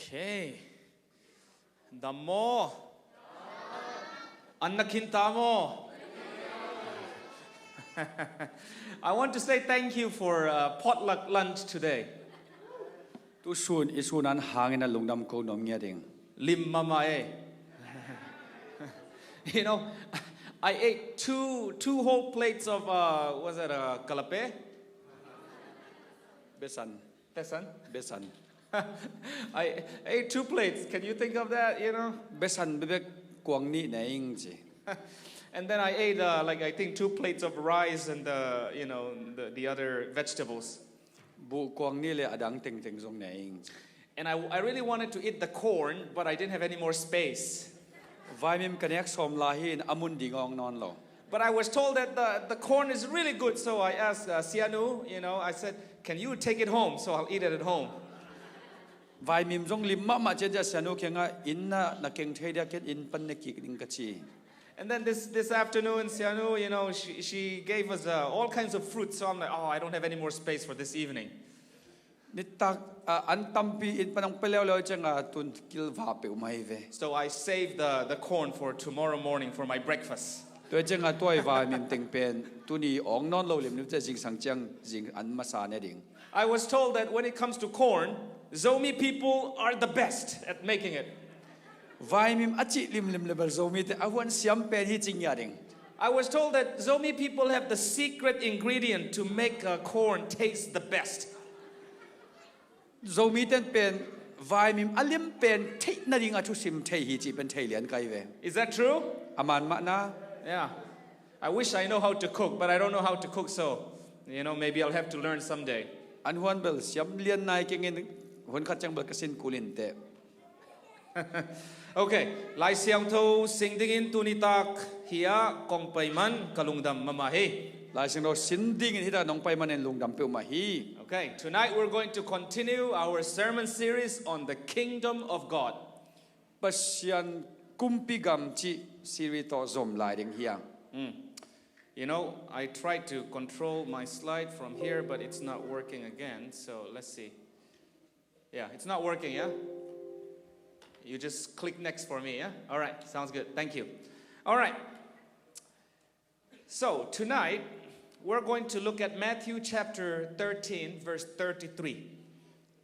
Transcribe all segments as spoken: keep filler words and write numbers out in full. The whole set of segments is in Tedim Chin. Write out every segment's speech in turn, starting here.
Okay. Dam maw? An na khin ta maw? I want to say thank you for uh, potluck lunch today. Tu sun i sun an hangin a lungdam ko nuam ngiat ing. Lim mahmah e. You know, I ate two two whole plates of uh, what's that? Uh, kalape? Besan. Besan. Besan. I ate two plates. Can you think of that? You know. Besan bebek kuang nih na ing ci. And then I ate uh, like I think two plates of rice and the you know the, the other vegetables. Buh kuang nih le a dang tengteng zong na ing. And I, I really wanted to eat the corn, but I didn't have any more space. Vaimim ka nek sawm lai hi in a mun ding awng nawn lo. But I was told that the, the corn is really good, so I asked uh, Sianu, you know, I said, "Can you take it home? So I'll eat it at home." Vaimim zong lim mahmah cian cia Sianu kiangah inn na na keng thei dia ken inn pan ne kik ding ka ci. And then this, this afternoon, Sianu, you know, she, she gave us uh, all kinds of fruits. So I'm like, "Oh, I don't have any more space for this evening." Nitak ah, an tampi inn pan hong pia leuleu ciangah tun kilva peuhmah hi ve. So I saved the, the corn for tomorrow morning for my breakfast. Tua ciangah tua i vaimim teng pen tuni awng nawn lo limlim cia zingsang ciang zing an masa ne ding. I was told that when it comes to corn, Zomi people are the best at making it. Vaimim a cih limlim le bel Zomite a huan siam pen hi ci ngiat ding. I was told that Zomi people have the secret ingredient to make uh, corn taste the best. Zomite in pen vaimim a lim pen theih nading a thusim thei hi cih pen thei lian kai ve. Is that true? A man mah na. Yeah. I wish I know how to cook, but I don't know how to cook, so you know maybe I'll have to learn someday. An huan bel siam lian nai kengin hun khat ciang bel ka sin kulin teh. Okay, Lai Siangtho sing dingin tuni tak hi-ah kong pai man ka lungdam mahmah hi. Lai Siangtho sin dingin hita nong pai manin lungdam peuhmah hi. Okay, tonight we're going to continue our sermon series on the kingdom of God. Pasian kumpi gam cih series tawh zom lai ding hi ang. Mm. You know, I tried to control my slide from here, but it's not working again. So let's see. Yeah, it's not working, yeah? You just click next for me, yeah? All right, sounds good. Thank you. All right. So tonight, we're going to look at Matthew chapter thirteen, verse thirty-three.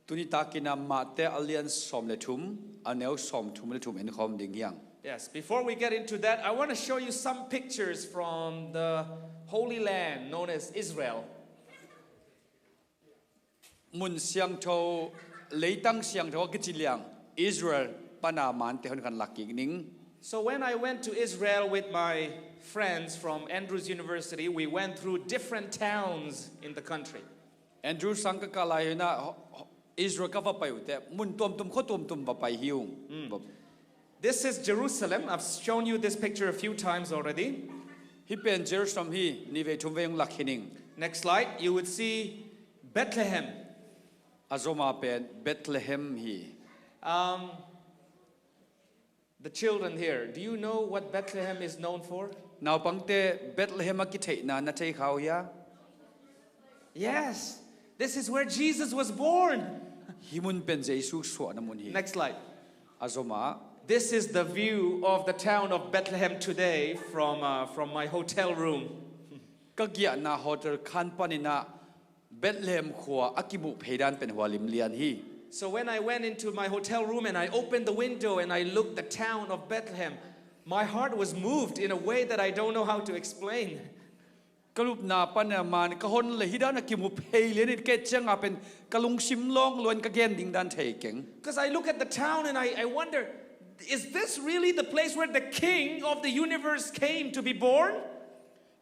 Tuni takin a Mate a lian sawm le thum, a neu sawm thum le thum en khawm ding hi ang. Yes, before we get into that, I want to show you some pictures from the Holy Land known as Israel. Mun siangtho, leitang siangtho a kici liang Israel pana mante hon kan lak kik ning. So when I went to Israel with my friends from Andrews University, we went through different towns in the country. Andrews sang ka kah lai hi-in ah, ho-, ho-, Israel ka va pai uh teh, mun tuamtuam, khua tuamtuam va pai hi ung. Mm. Va- This is Jerusalem. I've shown you this picture a few times already. Hih pen Jerusalem hi, nih vei thum vei hong lak hi ning. Next slide, you would see Bethlehem. A zom a pen Bethlehem hi. Um, the children here, do you know what Bethlehem is known for? Naupangte, Bethlehem a kitheihna na thei kha uh hia? Yes, this is where Jesus was born. Hih mun pen Jesu suahna mun hi. Next slide. A zom a. This is the view of the town of Bethlehem today from, uh, from my hotel room. Ka giahna hotel khan panin ah Bethlehem khua a kimuh pheidan pen hua lim lian hi. So when I went into my hotel room and I opened the window and I looked the town of Bethlehem, my heart was moved in a way that I don't know how to explain. Ka lupna pan a man ka hon le hih dan a kimu phei lian in kei ciang a pen ka lungsim lawng luan ka gen ding dan thei keng. Because I look at the town and I, I wonder, is this really the place where the king of the universe came to be born?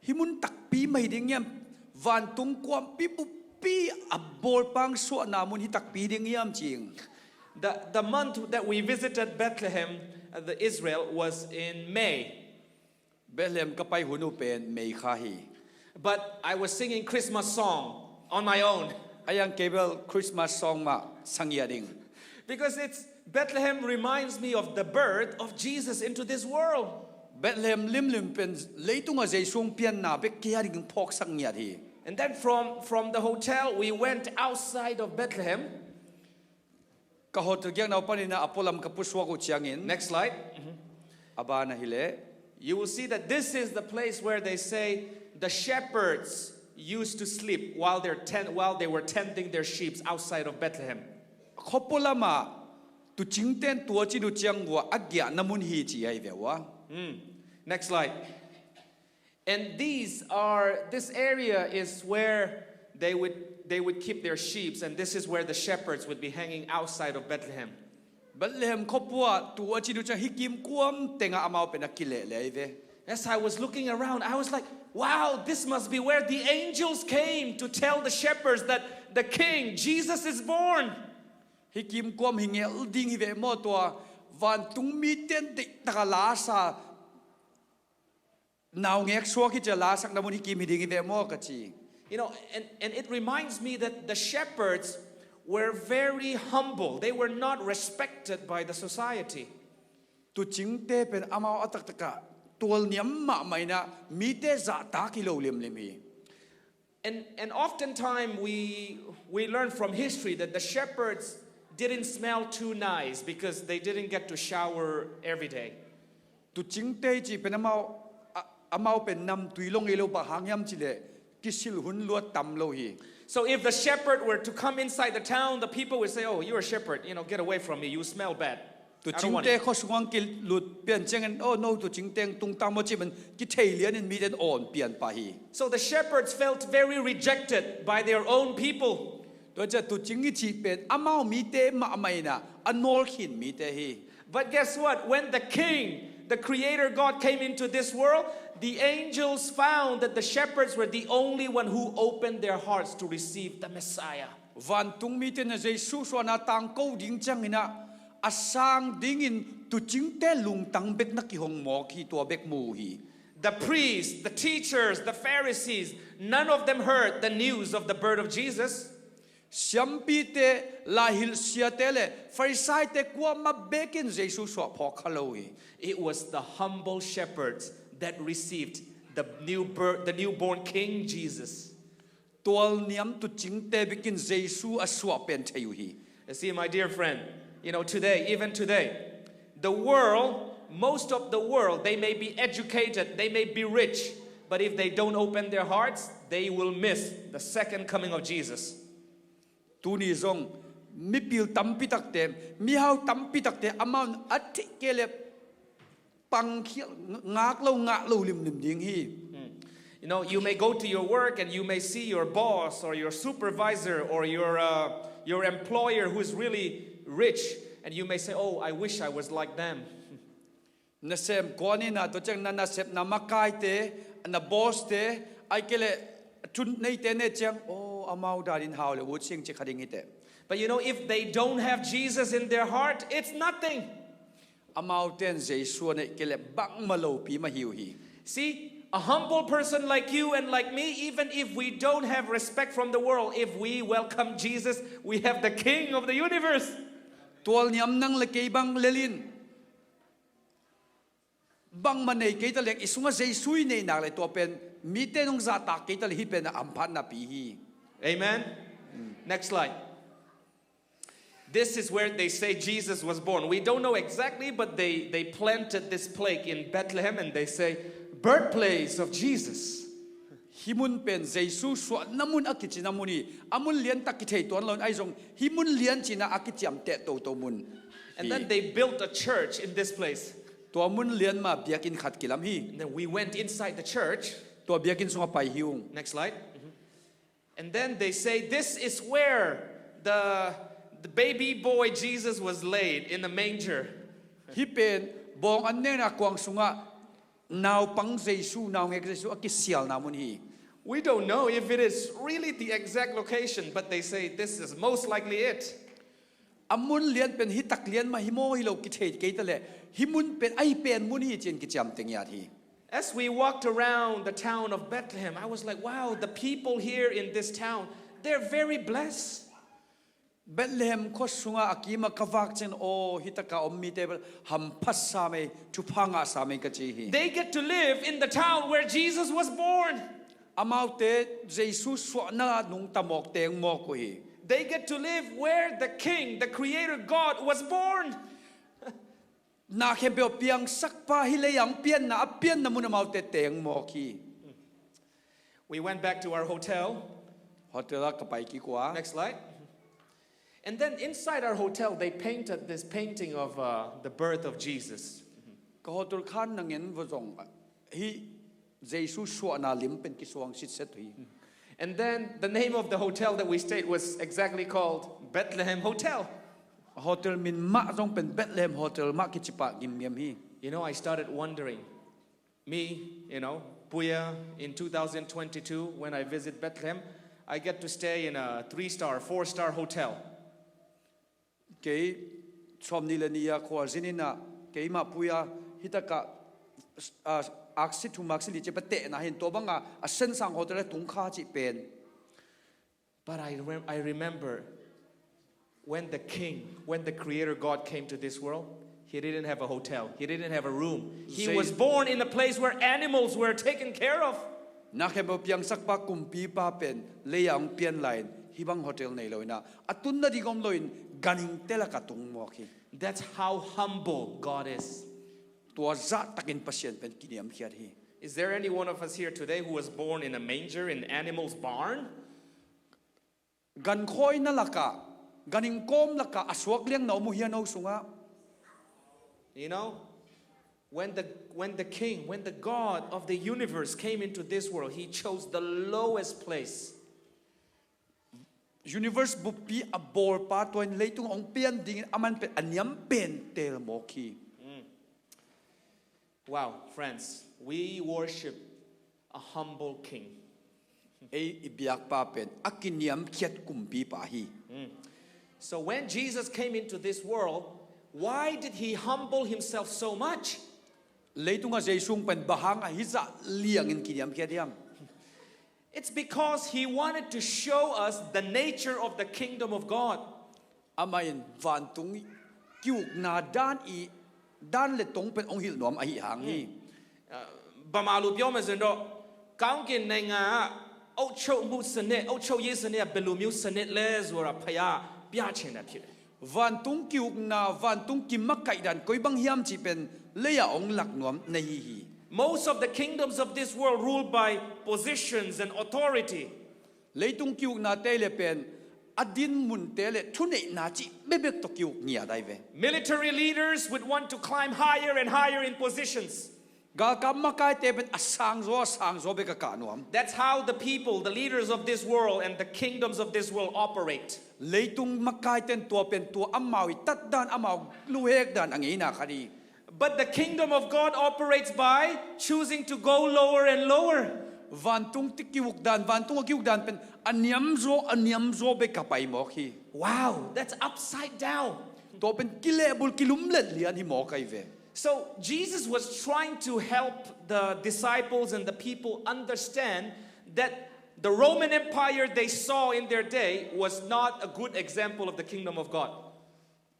Hih mun takpi mai ding hiam? Vantung kuampi buppi a bawlpang suahna mun hih takpi ding hiam cing. The, the month that we visited Bethlehem, uh, the Israel, was in May. Bethlehem ka pai hun uh pen May kha hi. But I was singing Christmas song on my own. A yang kei bel Christmas song mah sang hi a ding. Because it's Bethlehem reminds me of the birth of Jesus into this world. Bethlehem limlim pen leitung a Jesu hong pianna bek kei a ding phawksak ngiat hi. And then from, from the hotel, we went outside of Bethlehem. Ka hotel giakna uh panin a pualam ka pusuak uh ciangin, next slide, a ban ahih leh, you will see that this is the place where they say the shepherds used to sleep while, their tent, while they were tending their sheep outside of Bethlehem. Khuapualam ah tuucingte'n tuucin uh ciang uh a giahna mun hi ci ahi ve ua. Next slide. And these are, this area is where they would, they would keep their sheep, and this is where the shepherds would be hanging outside of Bethlehem. Bethlehem khuapua tuucin uh ciang hih kimkuam tengah amau pen a kileh le ahi ve. As I was looking around, I was like, wow, this must be where the angels came to tell the shepherds that the king, Jesus, is born. Hih kimkuam hi ngel ding hi ve maw, tua vantung mite'n deihtak a la sa, naungek suak hi ci a la sakna mun hih kim hi ding hi ve maw ka ci. You know, and, and it reminds me that the shepherds were very humble. They were not respected by the society. Tuucingte pen amau a taktak ah tualniam mahmah in ah mite zahtak hi lo limlim hi. And, and oftentimes we, we learn from history that the shepherds didn't smell too nice because they didn't get to shower every day. Tuucingte cih pen amau, a, amau pen namtui lo ngei lo, bang hang hiam cih leh kisil hun luat tam lo hi. So if the shepherd were to come inside the town, the people would say, oh, you're a shepherd, you know, get away from me, you smell bad. I don't want it. Tuucingte khua sungah kilut pian ciangin, oh, no tuucingte tungtang maw cih pen kithei lianin mite'n awn pian pah hi. So the shepherds felt very rejected by their own people. Tua ciang tuucing i cih pen amau mite mahmah in ah a nawlkhin mite hi. But guess what? When the king, the creator God, came into this world, the angels found that the shepherds were the only one who opened their hearts to receive the Messiah. Vantung mite'n ah Jesu suahna tangko ding ciangin ah a sang dingin tuucingte lungtang bek na kihong mawk hi, tua bek mu hi. The priests, the teachers, the Pharisees, none of them heard the news of the birth of Jesus. Siampite, laihilh siate le Farisaite kuamah bekin Jesu suah phawk kha lo hi. It was the humble shepherds that received the new birth, the newborn King Jesus. Tualniam tuucingte bekin Jesu a suah pen thei uh hi. You see, my dear friend, you know, today, even today, the world, most of the world, they may be educated, they may be rich, but if they don't open their hearts, they will miss the second coming of Jesus. Tuni zong mipil tampi takte, mihau tampi takte amau in a theih kei leh pangkhial, ngak lo, ngah lo limlim ding hi. You know, you may go to your work and you may see your boss or your supervisor or your, uh, your employer who is really rich, and you may say, oh, I wish I was like them. Nasem kuan in ah, tua ciang na nasepna makaite, na boss te, ahih kei leh thu neite na et ciang, oh, amau danin hau le ut sing ci kha ding hi teh. But you know, if they don't have Jesus in their heart, it's nothing. Amaute'n Jesu a neih kei leh bangmah lopi mah hi uh hi. See, a humble person like you and like me, even if we don't have respect from the world, if we welcome Jesus, we have the King of the universe. Tualniam nang le kei bang lel in, bangmah nei kei ta leng, i sungah Jesu i neih nak leh tua pen mite'n hong zahtak kei ta leh hih pen a hamphatnapi hi. Amen. Next slide. This is where they say Jesus was born. We don't know exactly, but they, they planted this plaque in Bethlehem and they say, birthplace of Jesus. Hih mun pen Jesu suahna mun a kicina mun hi. A mun liantak kithei tuan lo in, ahi zong hih mun lian cih in ah a kiciamteh toto mun hi. And then they built a church in this place. Tua mun lian mah biakinn khat kilam hi. And then we went inside the church. Tua biakinn sungah pai hi ung. Next slide. And then they say, this is where the, the baby boy Jesus was laid in the manger. Hih pen bawng an nekna kuang sungah naupang Jesu, naungek Jesu a kisialna mun hi. We don't know if it is really the exact location, but they say this is most likely it. A mun lian pen hih tak lian mah hi maw hi lo kithei kei ta leh, hih mun pen ahi pen mun hi ci-in kiciamteh ngiat hi. As we walked around the town of Bethlehem, I was like, wow, the people here in this town, they're very blessed. Bethlehem khua sungah a kimah ka vak ciangin, aw, hih takah om mite bel hamphat sam ei, thupha ngah sam ei ka ci hi. They get to live in the town where Jesus was born. Amaute Jesu suahna nungta mawk, teng mawk uh hi. They get to live where the King, the Creator God, was born. Na khempeuh piangsakpa hi lei-ah hong pianna, a pianna mun amaute teng mawk hi. We went back to our hotel. Hotel ah ka pai kik uh a. Next slide. And then inside our hotel, they painted this painting of uh, the birth of Jesus. Ka hotel khan nang en va zong hi Jesu suahna lim pen kisuang sitset uh hi. And then the name of the hotel that we stayed was exactly called Bethlehem Hotel. Hotel min mah zong pen Bethlehem Hotel mah kici pah gimgiam hi. You know, I started wondering, me, you know, Puya, in two thousand twenty-two, when I visit Bethlehem, I get to stay in a three-star, four-star hotel. Kei sawmnih le nih a khualzin in ah, keimah Puya, hitakah, ah, aksi thum aksi li ci pa tehna hin tua banga a sensang hotel a tung kha cih pen. But I, rem- I remember when the King, when the Creator God came to this world, he didn't have a hotel. He didn't have a room. He Zei- was born in a place where animals were taken care of. Na khempeuh piangsakpa kumpipa pen lei-ah hong pian lai-in hih bang hotel nei lo in ah, a tun nading om loin ganhingte lakah tung mawk hi. That's how humble God is. Tua zahtakin Pasian pen kiniamkhiat hi. Is there any one of us here today who was born in a manger, in animal's barn? Gankhawina lakah, ganhing kawm lakah a suak liang na om uh hia no sungah? You know, when the, when the King, when the God of the universe came into this world, he chose the lowest place. Universe buppi a bawlpa tua in leitung hong pian dingin a man pen a niam pen tel mawk hi. Wow, friends, we worship a humble king. Ei i biakpa pen a kiniamkhiat kumpipa hi. So when Jesus came into this world, why did he humble himself so much? Leitungah Jesu hong pen bang hang a hih zah liangin kiniamkhiat hiam? It's because he wanted to show us the nature of the kingdom of God. Amah in vantung ki-ukna dan i dan le tong pen hong hilh nuam ahih hang hi. အာ၊ ဗမာလိုပြောမယ်ဆိုရင်တော့၊ ကောင်းကင်နိုင်ငံက အုပ်ချုပ်မှုစနစ်၊ အုပ်ချုပ်ရေးစနစ်က ဘယ်လိုမျိုးစနစ်လဲဆိုတာ ဘုရားပြချင်တာဖြစ်တယ်။ Vantung ki-ukna, vantung kimakaih dan koi bang hiam cih pen lei-ah hong lak nuam na hi hi. Most of the kingdoms of this world ruled by positions and authority. Leitung ki-uknate le pen a dinmunte le thuneihna cih bekbek tawh ki-uk ngiat ahi ve. Military leaders would want to climb higher and higher in positions. Galkap makaite pen a sangzaw, a sangzaw bek a kah nuam. That's how the people, the leaders of this world and the kingdoms of this world operate. Leitung makaite in tua pen tua amau i tat dan, amau luhek dan a ngeina khat hi. But the kingdom of God operates by choosing to go lower and lower. Vantung te ki-uk dan, vantung a ki-uk dan pen a niamzaw, a niamzaw bek a pai mawk hi. Wow, that's upside down. Tua pen kilehbul, kilumlet lian hi mawk ahi ve. So Jesus was trying to help the disciples and the people understand that the Roman Empire they saw in their day was not a good example of the kingdom of God.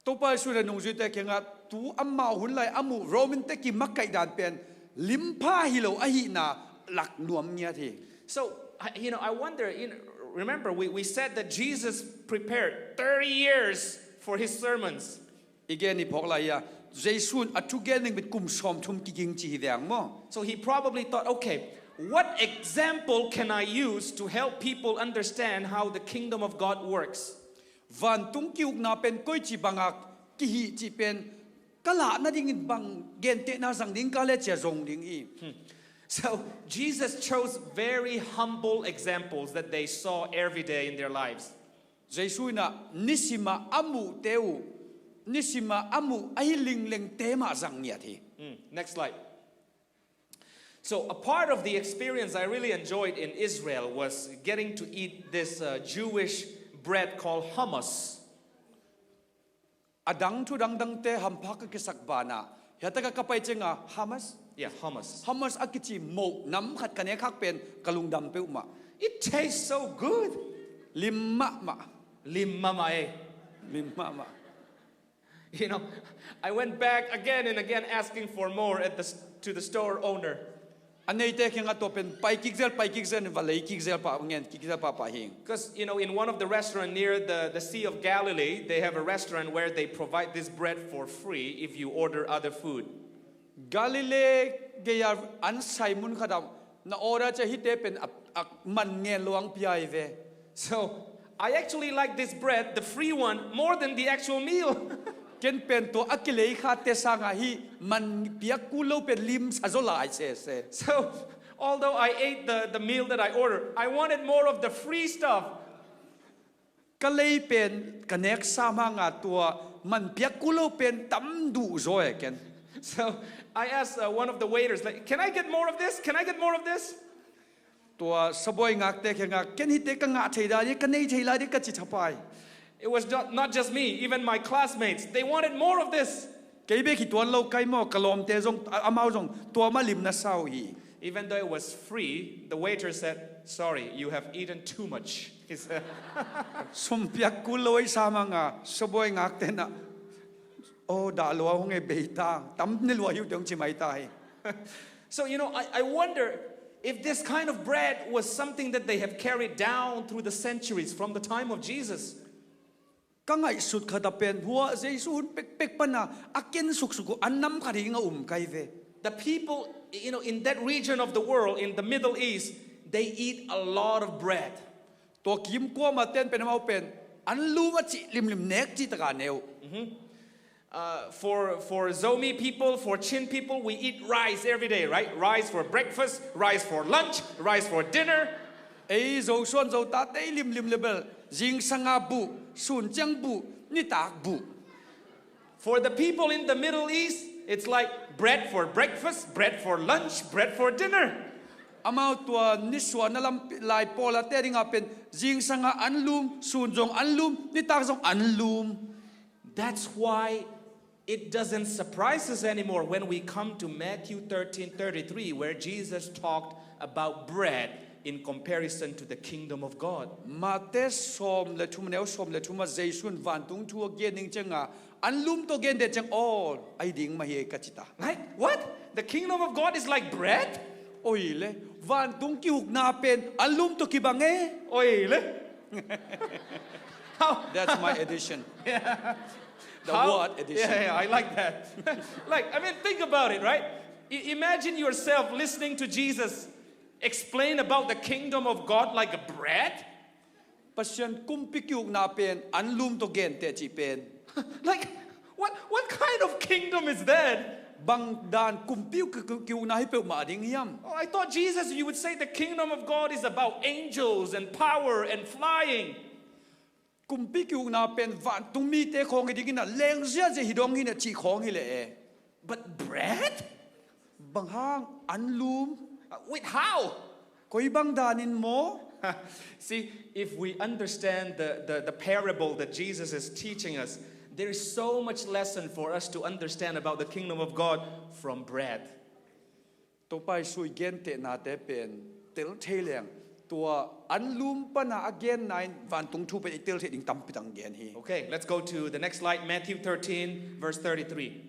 Topa Jesu le nungzuite kiangah tu amau hun lai a muh Roman te kimakaih dan pen limpha hi lo ahihna lak nuam ngiat hi. So, I- you know, I wonder, you know, remember, we, we said that Jesus prepared thirty years for his sermons. I gen i phawk lai a, Jesu in a thugen ding pen kum sawmthum kiging ci hi veng maw? So he probably thought, okay, what example can I use to help people understand how the kingdom of God works? Vantung ki-ukna pen koici bangah kihih cih pen ka lah nadingin bang gentehna zang ding ka le cia zong ding hi. So Jesus chose very humble examples that they saw every day in their lives. Jesu in ah nisimah a muhte uh, nisimah a muh ahi linglengte mah zang ngiat hi. Mm, next slide. So, a part of the experience I really enjoyed in Israel was getting to eat this uh, Jewish bread called hummus. A dang thu dangdangte hampha ka kisak banah, hiatakah ka pai ciangah hummus? Yeah, hummus. Hummus a kici moh nam khat ka nek khak pen ka lungdam peuhmah. It tastes so good. Lim mahmah. Lim mahmah, eh. Lim mahmah. You know, I went back again and again asking for more at the, to the store owner. A neite kiangah tua pen pai kik zel, pai kik zel, va lei kik zel pah, ngen kik zel pahpah hi. Because, you know, in one of the restaurant near the, the Sea of Galilee, they have a restaurant where they provide this bread for free if you order other food. Galilee gei-a an sai mun khatah na order ciang hihte pen a, a man ngen lo ang pia hi ve. So, I actually like this bread, the free one, more than the actual meal. Ken pen tua a kilei khate sangah hih man piak kul lo pen limsa zaw lai sese. So, although I ate the, the meal that I ordered, I wanted more of the free stuff. Ka lei pen ka nek sam hangah tua man piak kul lo pen tam duh zaw e ken. So I asked, uh, one of the waiters, like, "Can I get more of this? Can I get more of this?" Tua sabuai ngakte kiangah, "Ken hihte ka ngah thei lai ding, ka nei thei lai ding," ka ci thapai. It was not, not just me, even my classmates, they wanted more of this. Kei bek hi tuan lo kai maw, ka lawmte zong, a, amau zong tua mah limna sa uh hi. Even though it was free, the waiter said, "Sorry, you have eaten too much," he said. Sum piak kul lo i sam hangah sabuai ngakte nah, "Oh, dah lua hong e, bei ta, tam ne lua hi uh," te hong ci mai ta hi. So, you know, I, I wonder if this kind of bread was something that they have carried down through the centuries from the time of Jesus. Ka ngaihsut khatah pen hua Jesu hun pekpek pana a ken suksuk uh an nam khat hi ing a um kai ve. The people, you know, in that region of the world, in the Middle East, they eat a lot of bread. Tua kim kuama ten pen amau pen an lum a cih limlim nek cih taka neu. Uh, for, for Zomi people, for Chin people, we eat rice every day, right? Rice for breakfast, rice for lunch, rice for dinner. Ei Zosuan Zotate i limlim le bel, zingsanga buh, sun ciang buh, nitak buh. For the people in the Middle East, it's like bread for breakfast, bread for lunch, bread for dinner. Amau tua nisuahna lam lai pawlate dingah pen zingsanga an lum, sun zong an lum, nitak zong an lum. That's why it doesn't surprise us anymore when we come to Matthew thirteen thirty-three, where Jesus talked about bread in comparison to the kingdom of God. Mate sawm le thum, neu sawm le thum ah Jesu in vantung thu a gen ding cianga an lum tawh gen deh ciang, "Aw, a hi ding mah hi," ka ci ta. Like, what? The kingdom of God is like bread? Oi le, vantung kihukna pen an lum tawh kibang e. Oi le. How? That's my edition. Yeah. The word edition. Yeah, yeah, I like that. Like, I mean, think about it, right? I- imagine yourself listening to Jesus explain about the kingdom of God like a bread. Pasian kumpi kihukna pen an lum tawh gen teh cih pen. Like, what, what kind of kingdom is that? Bang dan kumpi ki- ki- kihukna hi peuhmah ding hiam? Oh, I thought, Jesus, you would say the kingdom of God is about angels and power and flying. Kumpi kihukna pen vantung mite khawng hi dingin a, leng ziahziah hi dong hi na cih khawng hi leh e. But bread? Bang hang an lum? Uh, wait, how? Koi bang danin maw? See, if we understand the, the, the parable that Jesus is teaching us, there is so much lesson for us to understand about the kingdom of God from bread. Topa Jesu i gentehnate pen tel thei leng, tua an lum pana a genna in vantung thu pen i tel theih ding tampi tak gen hi. Okay, let's go to the next slide, Matthew thirteen, verse thirty-three.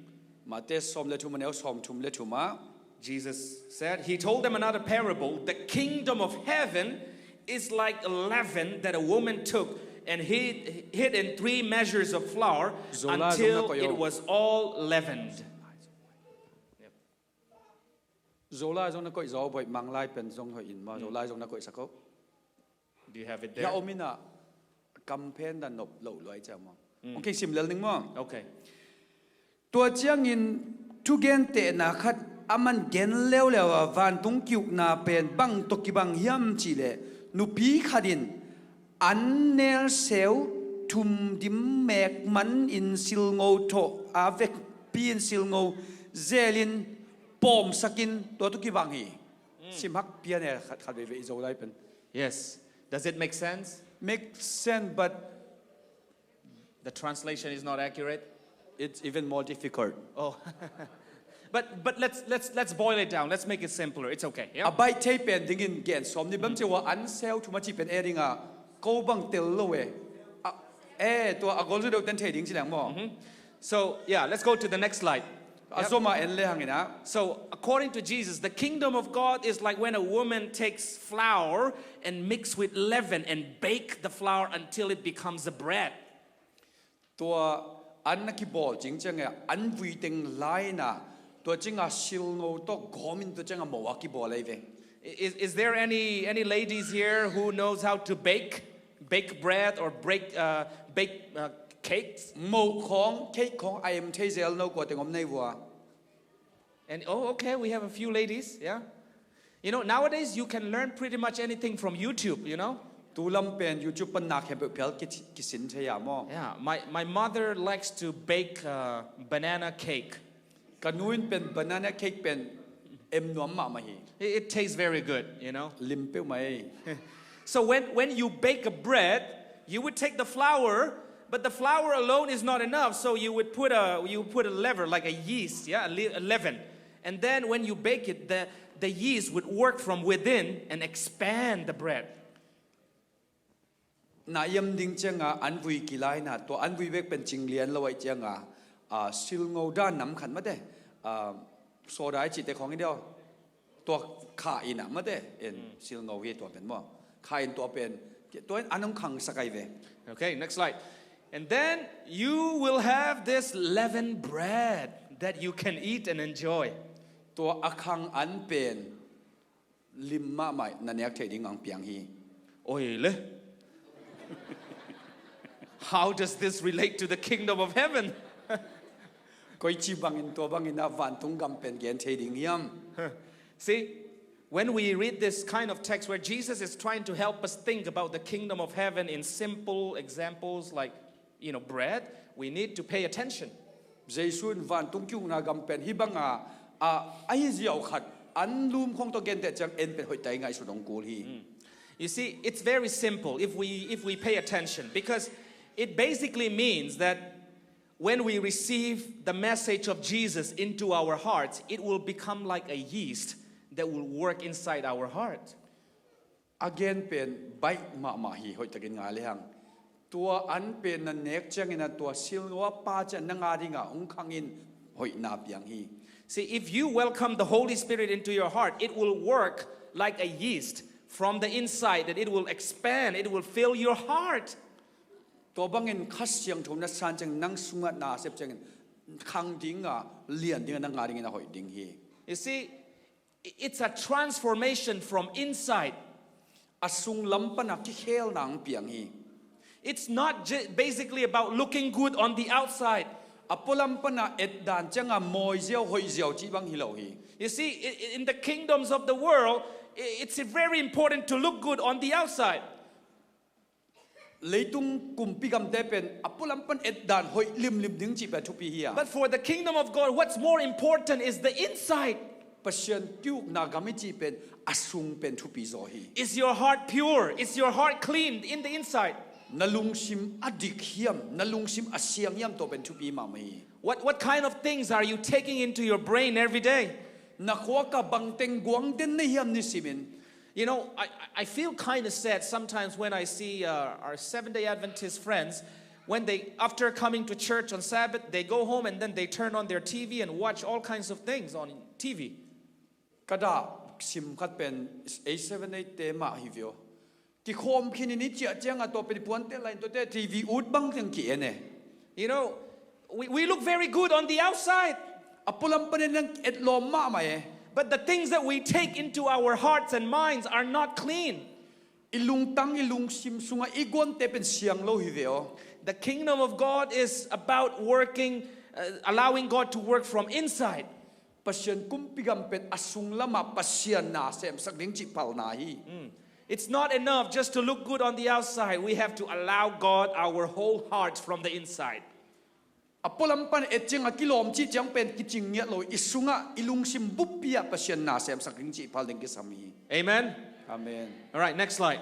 Mate sawm le thum, a neu sawm thum le thum ah. Jesus said, he told them another parable. The kingdom of heaven is like leaven that a woman took and hid, hid in three measures of flour until it was all leavened. Zolai zong na koih zaw boih, Manglai pen zong hoih in maw, Zolai zong na koihsak o. Do you have it there? Ya om in ah, kam phen dan nop loh luai ciang maw. Hong kei sim lel ning maw. Okay. Tua ciangin thugentehna khat a man gen leuleu a, vantung kiukna pen bang tawh kibang hiam cihleh, nupi khat in an nelseu thum dim mek man in silngo thawh a vekpi in silngo zelin pawmsakin tua tawh kibang hi. Simhak pian e khat khat veivei i Zolai pen. Yes. Does it make sense? Makes sense, but the translation is not accurate. It's even more difficult. Oh. But, but let's, let's, let's boil it down. Let's make it simpler. It's okay. Yeah? A baih thei pen dingin gen sawm ni bang cia ua an seu thum a ci pen e ding a, ko bang tel lo e. A, e, tua a gol zu deuh ten thei ding ci leng maw. So, yeah, let's go to the next slide. A zom a en le hang in ah. So, according to Jesus, the kingdom of God is like when a woman takes flour and mix with leaven and bake the flour until it becomes a bread. Tua an na kibawl cing ciang e, an vui teng lai in ah, tua ciang a silngo tawh gawm in tua ciang a mo a kibawl ahi ve. Is, is there any, any ladies here who knows how to bake? Bake bread or break, uh, bake, uh, cakes? Mo khawng, cake khawng a em thei zel no kua teng om nei vua? And, oh, okay, we have a few ladies, yeah. You know, nowadays you can learn pretty much anything from YouTube, you know. Tu lam pen YouTube pan na khempeuh phial ki-, kisin thei a maw. Yeah, my, my mother likes to bake, uh, banana cake. Ka nu in pen banana cake pen em nuam mahmah hi. It, it tastes very good, you know. Lim peuhmah hi. So when, when you bake a bread, you would take the flour, but the flour alone is not enough, so you would put a, you put a leaven, like a yeast, yeah, a, le-, a leaven. And then when you bake it, the, the yeast would work from within and expand the bread. Na yam ding ciang a an vui kilai in ah, tua an vui bek pen cing lian lo ahih ciang a, a, silngo dan nam khat mate, a, soda i cihte khawng hi diau. Tua kha in ah mate, en, silngo hi tua pen maw. Kha in tua pen, tua in an hong khangsak ahi ve. Okay, next slide. And then you will have this leavened bread that you can eat and enjoy. Tua a khang an pen lim mahmah na nek theih ding hong piang hi. Oi le. How does this relate to the kingdom of heaven? Koici bangin tua bangin a vantung gam pen gen thei ding hiam? See, when we read this kind of text where Jesus is trying to help us think about the kingdom of heaven in simple examples like, you know, bread, we need to pay attention. Jesu in vantung ki-ukna gam pen hih bang a, a, ahi ziau khat an lum khawng tawh genteh ciang en pen hoih tak in ngaihsun hong kul hi. You see, it's very simple if we, if we pay attention, because it basically means that when we receive the message of Jesus into our hearts, it will become like a yeast that will work inside our heart. A gen pen baih mahmah hi, hoih takin ngai le hang. Tua an pen na nek ciangin a tua silngo a Pa ciang na nga ding a hong khang in hoihna piang hi. See, if you welcome the Holy Spirit into your heart, it will work like a yeast from the inside, that it will expand, it will fill your heart. Tua bangin Kha Siangtho na san ciang nang sungah na sep ciangin khang ding a, lian ding a, na nga dingin a hoih ding hi. You see, it's a transformation from inside. A sung lam pan a kikhelna hong piang hi. It's not ju-, basically about looking good on the outside. A pualam pan a etdan ciang a mawi ziau, hoih ziau cih bang hi lo hi. You see, i-, i-, in the kingdoms of the world, i-, it's very important to look good on the outside. Leitung kumpi gamte pen a pualam pan etdan hoih limlim ding cih pen thupi hi a. But for the kingdom of God, what's more important is the inside. Pasian ki-ukna gam i cih pen a sung pen thupi zaw hi. Is your heart pure? Is your heart clean in the inside? Na lungsim a dik hiam, na lungsim a siang hiam, tua pen thupi mahmah hi. What, what kind of things are you taking into your brain every day? Na khuak ah bangteng guang den na hiam nisimin? You know, I, I- I feel kind of sad sometimes when I see, uh, our Seventh-day Adventist friends, when they, after coming to church on Sabbath, they go home and then they turn on their T V and watch all kinds of things on T V. Ka dah sim khat pen A seven eight te mah hi viau. Kikhawm khin in i ciah ciang a tua pen i puante lain tuate T V ut bang teng ki-en e. You know, we, we look very good on the outside. A pualam panin nang etlawm mahmah e. But the things that we take into our hearts and minds are not clean. I lungtang, i lungsim sungah i guante pen siang lo hi ve aw. The kingdom of God is about working, uh, allowing God to work from inside. Pasian kumpi gam pen a sung lamah Pasian na semsak ding cih palna hi. It's not enough just to look good on the outside. We have to allow God our whole heart from the inside. A pualam pan et ciang a kilawm cih ciang pen kicing ngiat lo, i sungah i lungsim buppi ah Pasian na semsak ding cih pal ding kisam hi. Amen. Amen. All right, next slide.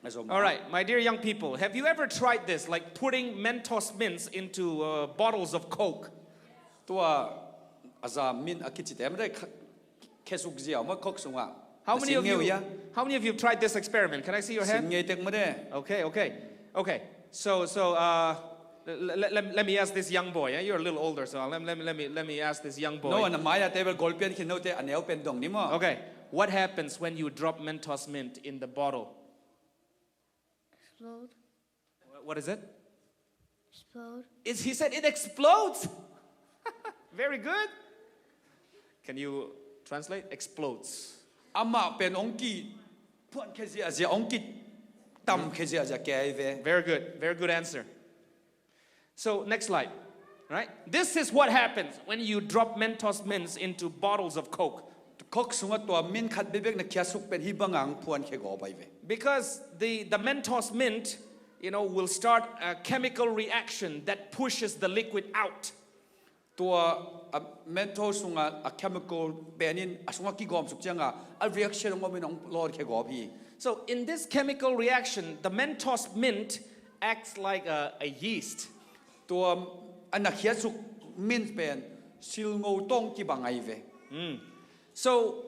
A zom. All right, my dear young people, have you ever tried this, like putting Mentos mints into, uh, bottles of Coke? Tua a za mint a kici te mah dai kha-, khesuk ziau mah Coke sungah. How many of you, how many of you tried this experiment? Can I see your hand? Sin ngei tek mah de. Okay, okay. Okay. So, so, uh, Let, let, let me ask this young boy. Eh? You're a little older, so let, let, me, let, me, let me ask this young boy. No, na mai a table goal pen khin no te a neu pen dong ni mo. Okay. What happens when you drop Mentos Mint in the bottle? Explode. What, what is it? Explode. It's, he said it explodes. Very good. Can you translate? Explodes. Amah pen ong ki phuan khe ziahziah, ong ki tam khe ziahziah kei ve. Very good. Very good answer. So, next slide. Right? This is what happens when you drop Mentos mints into bottles of Coke. Coke sungah tua mint khat bekbek na khiasuk pen hih banga ong phuan khe gawp ai ve. Because the, the Mentos mint, you know, will start a chemical reaction that pushes the liquid out. Tua a Mentos sunga a chemical pen in a sunga kigawm suk cianga a reaction ong om in ong lawn khe gawp hi. So, in this chemical reaction, the Mentos mint acts like a, a yeast. Tua a na khiasuk mint pen silngo tawng kibang ai ve. So,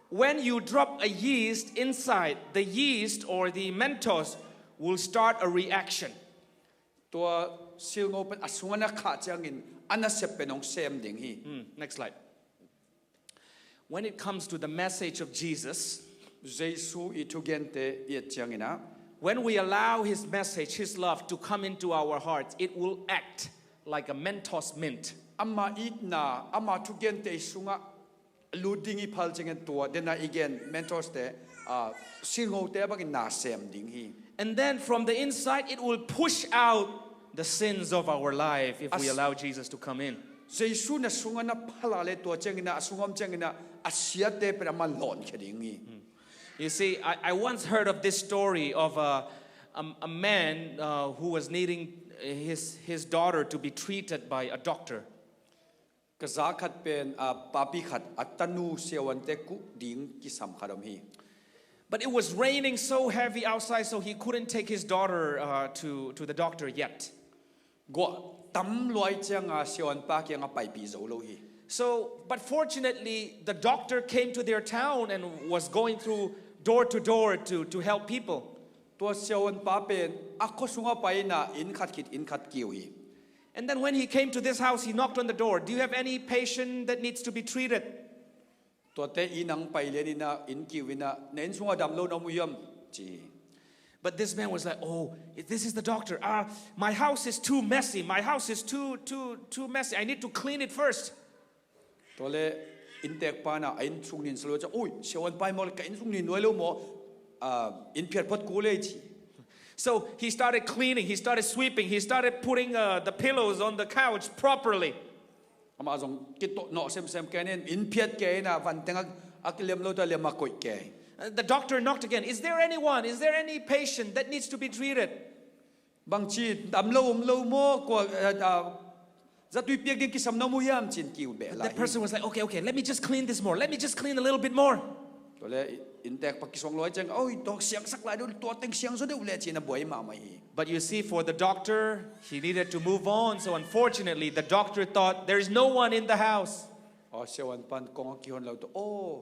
when you drop a yeast inside, the yeast or the Mentos will start a reaction. Tua silngo pen a sunga na khah ciangin a nasep pen ong sem ding hi. Hmm, next slide. When it comes to the message of Jesus, Jesu i thugente i et ciangin ah, when we allow his message, his love to come into our hearts, it will act like a Mentos mint. Ama itna, ama thugente i sungah lut ding i phal ciangin tua dena i gen Mentos te, ah, silngo te bangin na sem ding hi. And then from the inside, it will push out the sins of our life if we As- allow Jesus to come in. Jesu na sunga na phala le tua ciangin ah, a sungah om ciangin ah a siate pen ama lawn khe ding hi. You see, I, I once heard of this story of a, a, a man uh, who was needing his, his daughter to be treated by a doctor. Ka za khat pen, ah, papi khat a tanu siavuante kuh ding kisam khat om hi. But it was raining so heavy outside, so he couldn't take his daughter uh, to, to the doctor yet. Guah tam luai cianga siavuanpa kianga paipih zo lo hi. So, but fortunately, the doctor came to their town and was going through door to door to, to help people. Tua siavuanpa pen a khua sungah pai ina inn khat khit inn khat kiu hi. And then when he came to this house, he knocked on the door. "Do you have any patient that needs to be treated?" Tuate inn ang pai lian ina inn kiu ina, "Na inn sungah dam lo na om uh hiam?" ci hi. But this man was like, "Oh, this is the doctor. Uh, my house is too messy. My house is too, too, too messy. I need to clean it first." Tuale inntekpa na a inn sung nin sa lo ciang, "Ui, siavuanpa hi maw, ka inn sung nin nuai lo maw? Ah, inn phiat phot kul ei," ci. So he started cleaning, he started sweeping, he started putting uh, the pillows on the couch properly. Amah zong kitoh nawh semsem kei ina, inn phiat kei ina, vanteng a, a kilem lo ta lem a koih kei. Uh, the doctor knocked again. "Is there anyone? Is there any patient that needs to be treated?" Bangci, dam lo om lo maw, kua, eh, ah, zatui piak ding kisam na om uh hiam, ci-in kiu beh lai. That person was like, "Okay, okay, let me just clean this more. Let me just clean a little bit more." Tuale inntekpa kisuang luai ciang, "Oi, tua siangsak lai deuh, tua teng siang zaw deuh leh," ci-in a buai mahmah hi. But you see, for the doctor, he needed to move on. So unfortunately, the doctor thought, "There is no one in the house." Aw, siavuanpan kong a kihon lo tu, "Aw,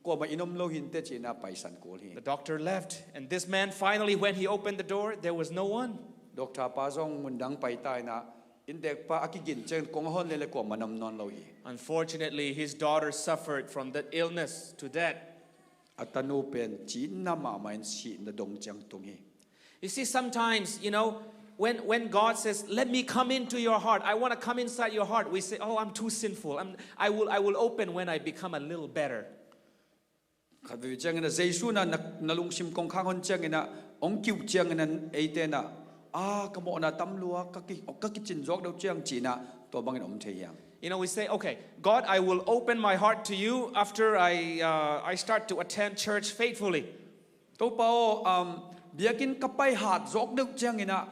kuamah inn om lo hi inteh," ci-in a paisan kul hi. The doctor left, and this man finally, when he opened the door, there was no one. Doctor pa zong mundang pai ta ina, inntekpa a kigin ciang kong a hon lele kuamah na om nawn lo hi. Unfortunately, his daughter suffered from that illness to death. A tanu pen cihna mahmah in sihna dong ciang tung hi. You see, sometimes, you know, when, when God says, "Let me come into your heart, I want to come inside your heart," we say, "Oh, I'm too sinful. I'm, I, will, I will open when I become a little better." Khat veve ciangin a Jesu na, na, na lungsim kongkhak hon ciangin a, ong kiuh ciangin a eite na, "Ah, ka mawhna tam lua, ka ki, ka kicin zawk deuh ciang," ci-in a, tua bangin om thei hiam? You know, we say, "Okay, God, I will open my heart to you after I, uh, I start to attend church faithfully." "Topa aw, um, biakinn ka pai hat zawk deuh ciangin a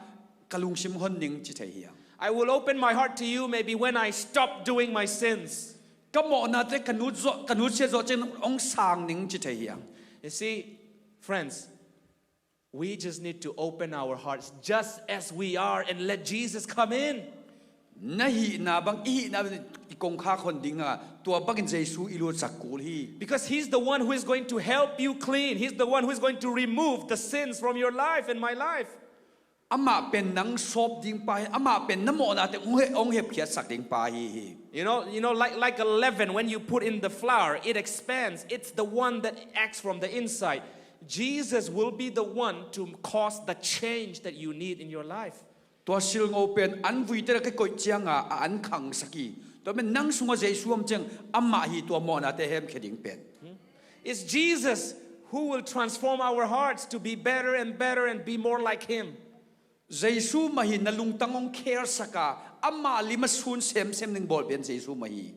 ka lungsim hon ning," ci thei hiam? "I will open my heart to you maybe when I stop doing my sins." "Ka mawhnate ka nut zawh, ka nutsia zawh ciangin ong sang ning," ci thei hiam? You see, friends, we just need to open our hearts just as we are and let Jesus come in. Na hihna bang, i hihna bang i kongkhak hon ding a, tua bangin Jesu i lutsak kul hi. Because he's the one who is going to help you clean. He's the one who is going to remove the sins from your life and my life. Amah pen nang sawp ding pa hi, amah pen na mawhnate hong he-, hong hepkhiatsak ding pa hi hi. You know, you know, like, like a leaven, when you put in the flour, it expands. It's the one that acts from the inside. Jesus will be the one to cause the change that you need in your life. Tua silngo pen an vuite la ka koih cianga a an khangsak hi. Tua pen nang sunga Jesu om ciang amah hi tua mawhnate hemkhia ding pen. It's Jesus who will transform our hearts to be better and better and be more like him. Jesu mah hi na lungtang hong khelsaka amah lim a sun semsem ding bawl pen Jesu mah hi.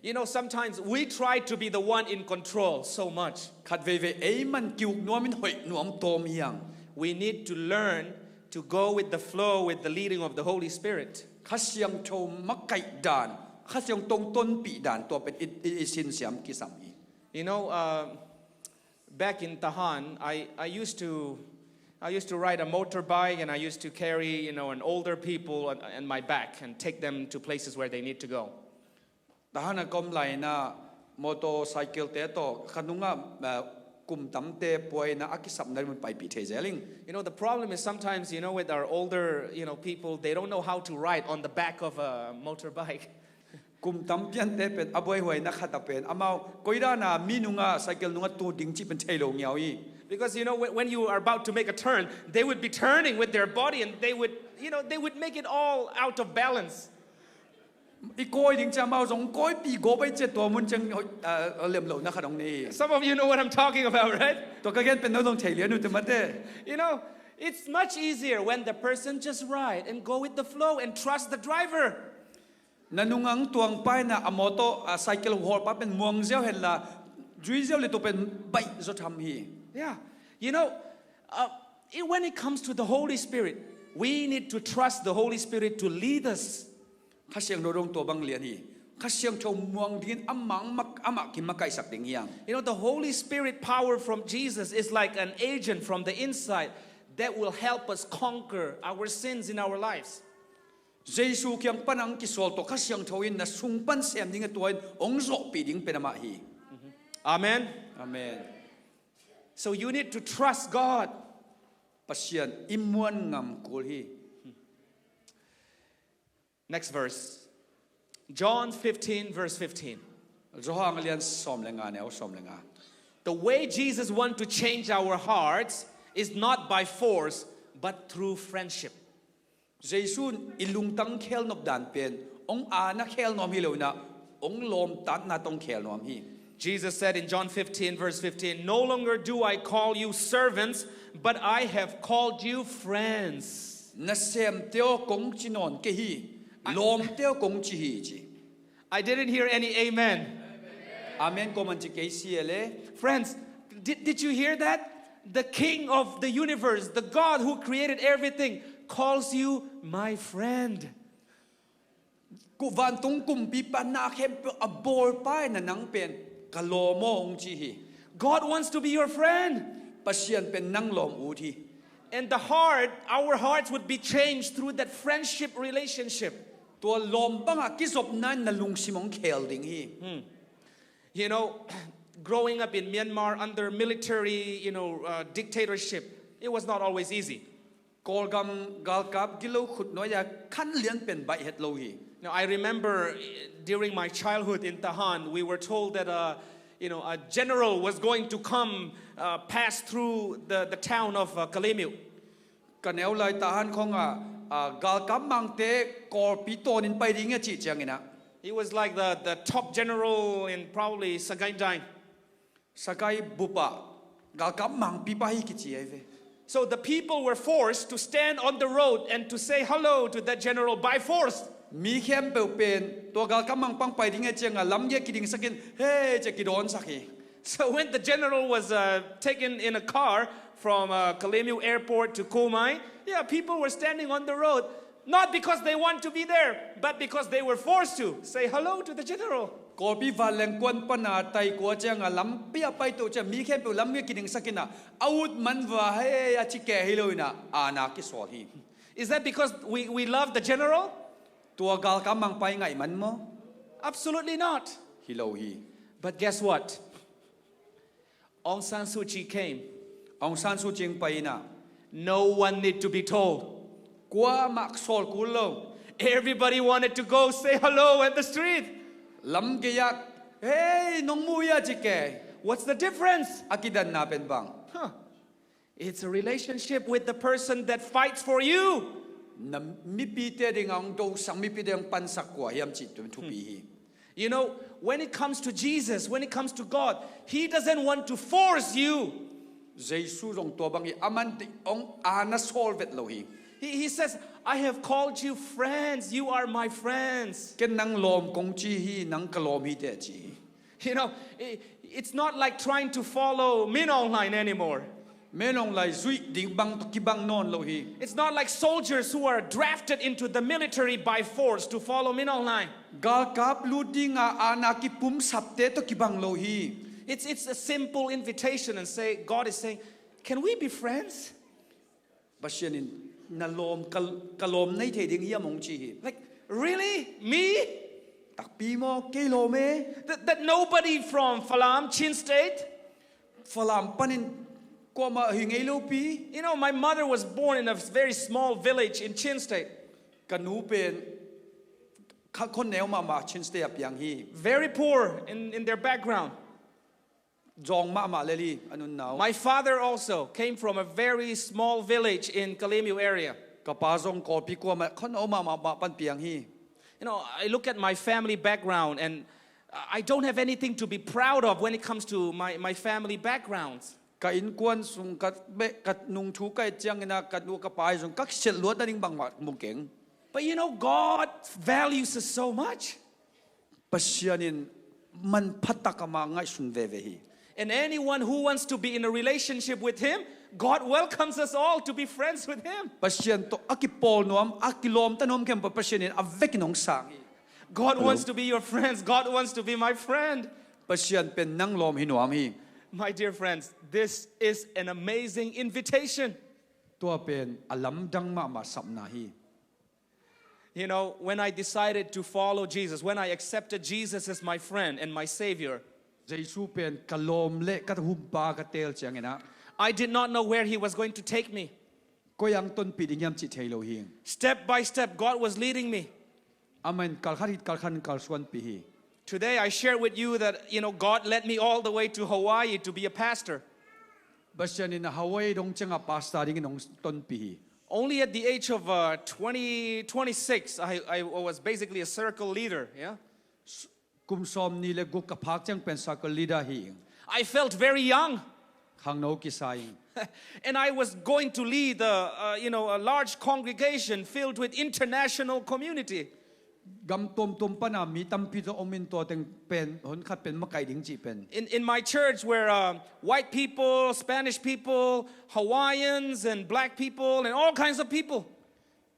You know, sometimes we try to be the one in control so much. Khat veivei ei man kiuk nuam in hoih nuam tawm hiang. We need to learn to go with the flow, with the leading of the Holy Spirit. Kha Siangtho makaih dan, Kha Siangtho tonpih dan tua pen i, i, i sinsiam kisam hi. You know, uh, back in Tahan, I, I used to, I used to ride a motorbike, and I used to carry, you know, an older people on, on my back and take them to places where they need to go. Tahan a ka om lai-in ah motorcycle-te tawh kha nungah, ah, kum tamte pua-in ah a kisapna lam paipih thei zel ing. You know, the problem is sometimes, you know, with our older, you know, people, they don't know how to ride on the back of a motorbike. Kum tam piante pen a buaihuaina khat a pen amau koi dan a mi nungah cycle nungah tut ding cih pen thei lo ngiau hi. Because, you know, when, when you are about to make a turn, they would be turning with their body and they would, you know, they would make it all out of balance. I kawi ding ciang amau zong kawipih gawp a i ciah tua mun ciang, ah, lemlohna khat hong nei hi. Some of you know what I'm talking about, right? Tua ka gen pen no zong thei lian uh te mate. You know, it's much easier when the person just ride and go with the flow and trust the driver. Na nungah tuang pa in ah a motor, a cycle hawlpa pen muang ziau henla, zui ziau le tua pen baih zaw tham hi. Yeah. You know, uh, it, when it comes to the Holy Spirit, we need to trust the Holy Spirit to lead us. Kha Siangtho dong tua bang lian hi. Kha Siangtho muang dingin amah, amah kimakaihsak ding hiang. You know, the Holy Spirit power from Jesus is like an agent from the inside that will help us conquer our sins in our lives. Jesu kiang pan a hong kisawl tawh Kha Siangtho in na sung pan sem ding a tua in hong zawhpih ding pen amah hi. Amen. Amen. So you need to trust God. Pasian i muan ngam kul hi. Next verse. John fifteen, verse fifteen. Johan a lian sawm le nga, neu sawm le nga. The way Jesus want to change our hearts is not by force, but through friendship. Jesu in i lungtang khelnop dan pen hong ana khelnuam hi lo in ah, hong lawmtatna tawh hong khelnuam hi. Jesus said in John fifteen, verse fifteen, "No longer do I call you servants, but I have called you friends." Nasemte aw kong ci nawn kei hi, lawmte aw kong ci hi ci. I didn't hear any amen. Amen kong man ci kei si e le. Friends, did, did you hear that? The King of the universe, the God who created everything, calls you my friend. Ku vantung kumpipa na khempeuh a bawlpa in ah nang pen ka lawm aw hong ci hi. God wants to be your friend. Pasian pen nang lawm ut hi. And the heart, our hearts would be changed through that friendship relationship. Tua lawm bangah kizopna in na lungsim hong khel ding hi. Hmm. You know, growing up in Myanmar under military, you know, uh, dictatorship, it was not always easy. Kawlgam galkap gilo khutnuai-a khan lian pen baih het lo hi. Now, I remember, eh, during my childhood in Tahan, we were told that, uh, you know, a general was going to come, uh, pass through the, the town of, uh, Kalemyo. Ka neu lai Tahan khawngah, ah, galkap mangte Kawlpi tawnin pai ding a cih ciangin ah. He was like the, the top general in probably Sagaing Dang. Sagaing bup ah galkap mangpipa hi kici ahi ve. So the people were forced to stand on the road and to say hello to that general by force. Mi khempeuh pen tua galkap mangpa hong pai ding a ciangah lamgei kidingsakin, "Hei," ci-a kidawnsak hi. So when the general was, uh, taken in a car from, uh, Kalemyo airport to Kumai, yeah, people were standing on the road, not because they want to be there, but because they were forced to say hello to the general. Kawlpi vanleng kuan pana taikua ciangah lampi a paito ciang mi khempeuh lampi a kidingsak inah, a ut man vua hei a ci kei hi lo inah, aana kisawl hi. Is that because we, we love the general? Tua galkap mangpa i ngaih man maw? Absolutely not. Hi lo hi. But guess what? Aung San Suu Kyi came. Aung San Suu Kyi hong pai inah. No one need to be told. Kuamah sawl kul lo. Everybody wanted to go say hello at the street. Lam gei-ah, "Hei, nong mu ia ci ke." What's the difference? A kidanna pen bang? Huh. It's a relationship with the person that fights for you. Na mipite dingah hong dosang, mipite hong pansak kua hiam cih tu thupi hi. You know, when it comes to Jesus, when it comes to God, He doesn't want to force you. Jesu zong tua bang hi, aman hong ana sawl vet lo hi. He, he says, "I have called you friends. You are my friends." Ken nang lawm kong ci hi, nang ka lawm hi teh ci hi. You know, i- it's not like trying to follow Min Aung Hlaing anymore. Min Aung Hlaing zuih ding bang tawh kibang nawn lo hi. It's not like soldiers who are drafted into the military by force to follow Min Aung Hlaing. Galkap lut dingah ana kipumsapte tawh kibang lo hi. It's, it's a simple invitation and say, God is saying, "Can we be friends?" Pasian in, "Na lawm, ka, ka lawm nei thei ding hiam?" hong ci hi. Like, really? Me? Takpi maw, kei lawm e. That, that nobody from Falam, Chin State? Falam panin kuamah hi ngei lo pi. You know, my mother was born in a very small village in Chin State. Ka nu pen kha khon neu mahmah Chin State a piang hi. Very poor in, in their background. Zawng mahmah lel hi a nunna uh. My father also came from a very small village in Kalemyo area. Ka pa zong Kawlpi kuamah khon neu mahmah pan piang hi. You know, I look at my family background and I don't have anything to be proud of when it comes to my, my family backgrounds. Ka innkuan sung ka beh, ka nungthu ka et ciangin ah ka nu ka pa zong ka kisiat luat nading bangmah mu keng. But you know, God values us so much. Pasian in manphatak amah ngaihsun veve hi. And anyone who wants to be in a relationship with Him, God welcomes us all to be friends with Him. Pasian tawh a kipawl nuam, a kilawmta nuam khempeuh Pasian in a vekin hong sang hi. God wants to be your friends. God wants to be my friend. Pasian pen nang lawm hi nuam hi. My dear friends, this is an amazing invitation. Tua pen a lamdang mahmah sapna hi. You know, when I decided to follow Jesus, when I accepted Jesus as my friend and my Savior, Jesu pen ka lawm le ka humpa ka teel ciangin ah, I did not know where He was going to take me. Koi-ah hong tonpih ding hiam cih thei lo hi. Step by step, God was leading me. Amah in kalkhat hi, kalkhat in kalsuanpih hi. Today, I share with you that, you know, God led me all the way to Hawaii to be a pastor. Pasian in Hawaii dong ciangah pastor dingin hong tonpih hi. Only at the age of uh, twenty, twenty-six, I, I was basically a circle leader. Yeah? Kum sawmnih le guk ka phak ciang pen circle leader hi ing. I felt very young. Khangno kisa ing. And I was going to lead a, uh, you know, a large congregation filled with international community. Gam tuamtuam pana mi tampi tawh om in tua teng pen hun khat pen makaih ding cih pen. In, in my church where uh, white people, Spanish people, Hawaiians and black people and all kinds of people.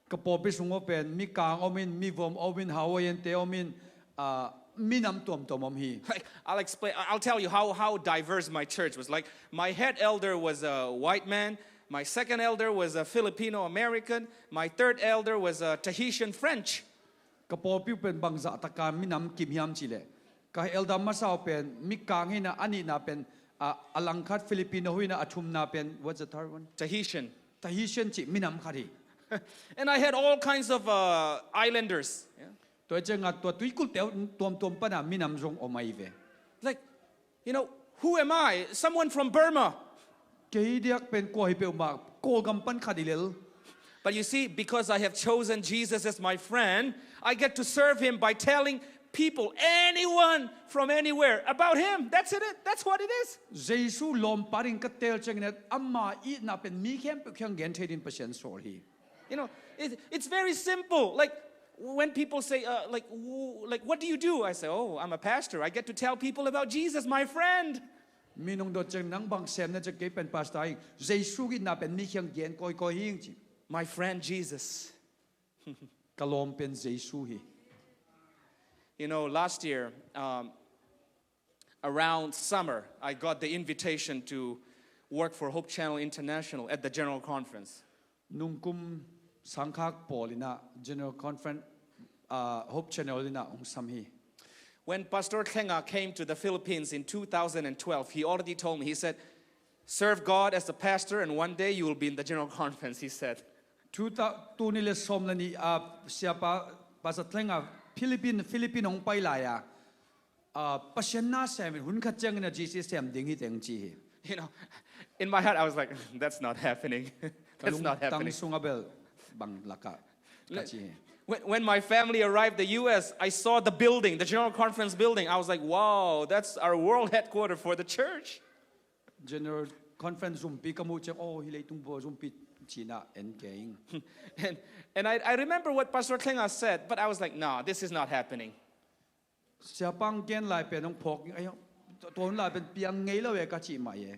Ka pawlpi sung uh pen mi kang om in, mi vom om in, Hawaiian te om in, ah, minam tuamtuam om hi. Like, I'll explain, I'll tell you how, how diverse my church was. Like, my head elder was a white man, my second elder was a Filipino American, my third elder was a Tahitian French. Ka pawlpi uh pen bangzah taka minam kim hiam cih leh, ka elder masa uh pen mi kang hi in ah, a nihna pen, ah, a langkhat Filipino hi in ah, a thumna pen, what's the third one? Tahitian. Tahitian cih minam khat hi. And I had all kinds of uh, islanders. Yeah? Tua ciangah tua tuikulhte uh tuamtuam pana minam zong om ahi ve. Like, you know, who am I? Someone from Burma. Kei diak pen kua hi peuhmah, Kawlgam pan khat hi lel. But you see, because I have chosen Jesus as my friend, I get to serve Him by telling people, anyone from anywhere, about Him. That's it. That's what it is. Jesu lawmpa ding ka teel ciangin ah, ama itna pen mi khempeuh kiang gen thei dingin Pasian sawl hi. You know, it, it's very simple. Like, when people say, uh, like, w- like, "What do you do?" I say, "Oh, I'm a pastor. I get to tell people about Jesus, my friend." Mi nong dot ciang, "Nang bang sem na?" ci-a, "Kei pen pastor ing." Jesu itna pen mi kiang gen kawikawi hi ing ci. My friend Jesus. Ka lawm pen Jesu hi. You know, last year, um, around summer, I got the invitation to work for Hope Channel International at the General Conference. Nungkum sangkhak pawl in ah General Conference, ah, Hope Channel in ah hong sam hi. When Pastor Tlenga came to the Philippines in two thousand twelve, he already told me, he said, Serve God as a pastor, and one day you will be in the general conference, he said. Thu ta, tuni le sawm le nih, ah, siapa, Pastor Thleng a Philippine, Philippine hong pai lai a, ah, Pasian na sem in hun khat ciangin a G C sem ding hi teng ci hi. You know, in my heart, I was like, "That's not happening. That's not happening." Ka lungtang sunga bel bang laka ka ci hi. When, when my family arrived the U S, I saw the building, the General Conference building. I was like, "Wow, that's our world headquarter for the church." General Conference zumpi ka muh ciang, oh, hi leitung bua zumpi cina en keng. And, and I, I remember what Pastor Thleng a said, but I was like, "No, this is not happening." Siapa hong gen lai pen hong phawk, ai, tua hun lai pen piang ngei lo e ka ci mah e.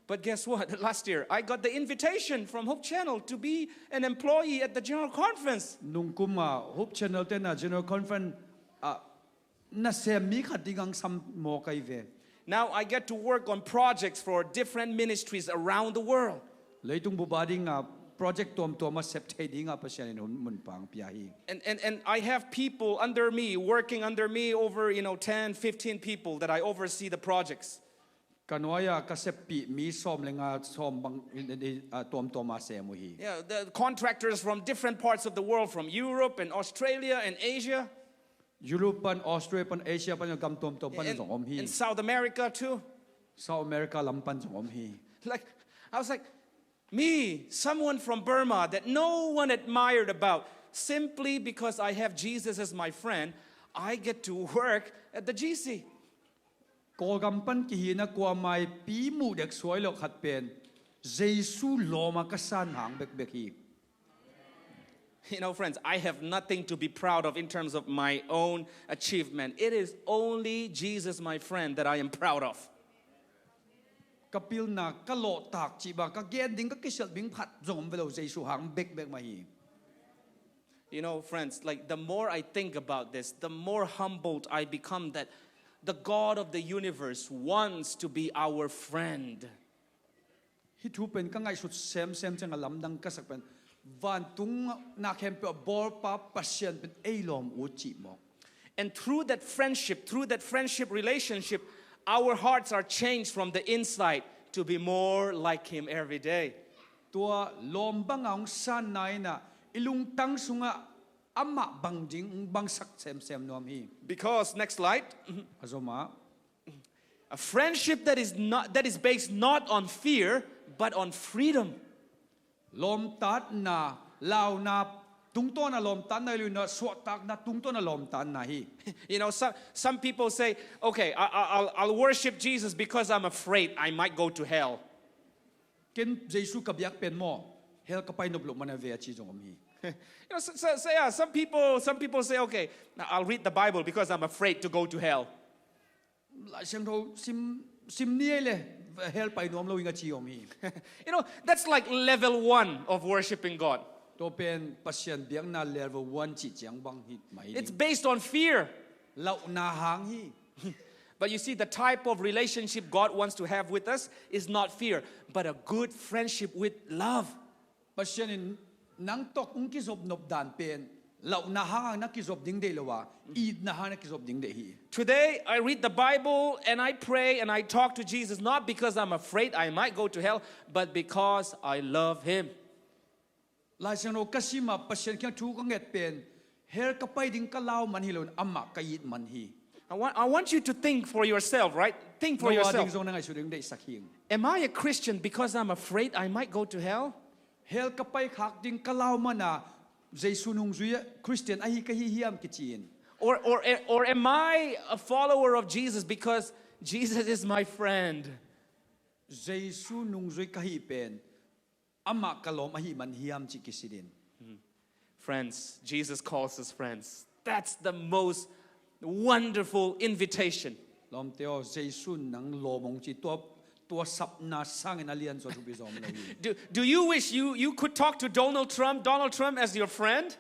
But guess what? Last year, I got the invitation from Hope Channel to be an employee at the General Conference. Nungkum a Hope Channel te na General Conference a na sem mi khat ding hong sam maw ka hi ve. Now I get to work on projects for different ministries around the world. Leitung bup a ding a project tuamtuam a sep thei ding a Pasian in hun mun pang pia hi. And, and, and I have people under me, working under me, over, you know, ten, fifteen people that I oversee the projects. Ka nuai a ka seppih mi sawm le nga, sawm bang, i, i, a, tuamtuam a sem uh hi. Yeah, the contractors from different parts of the world, from Europe and Australia and Asia. Europe pan, Australia pan, Asia pan, gam tuamtuam pan zong om hi. And South America too. South America lam pan zong om hi. Like, I was like, me, someone from Burma that no one admired about, simply because I have Jesus as my friend, I get to work at the G C. Kawlgam pan kihina kuamai pi muh dek suai lo khat pen Jesu lawm a ka san hang bekbek hi. You know, friends, I have nothing to be proud of in terms of my own achievement. It is only Jesus, my friend, that I am proud of. Ka pilna, ka lawhtak cih bang, ka gen ding, ka kisialh ding khat zong om ve lo, Jesu hang bekbek mah hi. You know, friends, like, the more I think about this, the more humbled I become that the God of the universe wants to be our friend. Hih thu pen ka ngaihsut semsem ciang a lamdang ka sak pen vantung na khempeuh a bawlpa Pasian pen ei lawm ut cih mawk. And through that friendship, through that friendship relationship, our hearts are changed from the inside to be more like Him every day. Tua lawm banga hong sanna in ah i lungtang sungah amah bang ding hong bangsak semsem nuam hi. Because, next slide. A zom ah, a friendship that is not, that is based not on fear, but on freedom. Lawmtatna, launa tungtawn a lawmtatna hi lo in ah, suahtakna tungtawn a lawmtatna hi. You know, some, some people say, "Okay, I, I, I'll, I'll worship Jesus because I'm afraid I might go to hell." Ken Jesu ka biak pen maw, hell ka pai nop loh man a ve a ci zong om hi. You know, so, so, so yeah, some people, some people say, "Okay, now I'll read the Bible because I'm afraid to go to hell." Lai Siangtho sim, sim ni ei le hell pai nuam lo ing a ci om hi. You know, that's like level one of worshiping God. Tua pen Pasian biakna level one cih ciang bang hi mah hi. It's based on fear. Lauhna hang hi. But you see, the type of relationship God wants to have with us is not fear, but a good friendship with love. Pasian in nang tawh hong kizop nop dan pen lauhna hang na kizop ding deih lo a, itna hang na kizop ding deih hi. Today, I read the Bible and I pray and I talk to Jesus, not because I'm afraid I might go to hell, but because I love Him. Lai Siangtho ka sim a, Pasian kiang thu ka nget pen hell ka pai ding ka lau man hi lo in, amah ka it man hi. I want, I want you to think for yourself, right? Think for yourself. Na ding zong na ngaihsut ding deihsak hi ing. Am I a Christian because I'm afraid I might go to hell? Hell ka pai khak ding ka lau man a Jesu nungzui a Christian ahi ka hi hiam kici in. Or, or, or am I a follower of Jesus because Jesus is my friend? Jesu nungzui ka hih pen amah ka lawm ahih man hiam cih kisit in. Friends, Jesus calls us friends. That's the most wonderful invitation. Lawmte aw, Jesu in nang lawm hong ci, tua, tua sapna sangin a lian suak thupi zong om lo hi. Do, do you wish you, you could talk to Donald Trump, Donald Trump as your friend?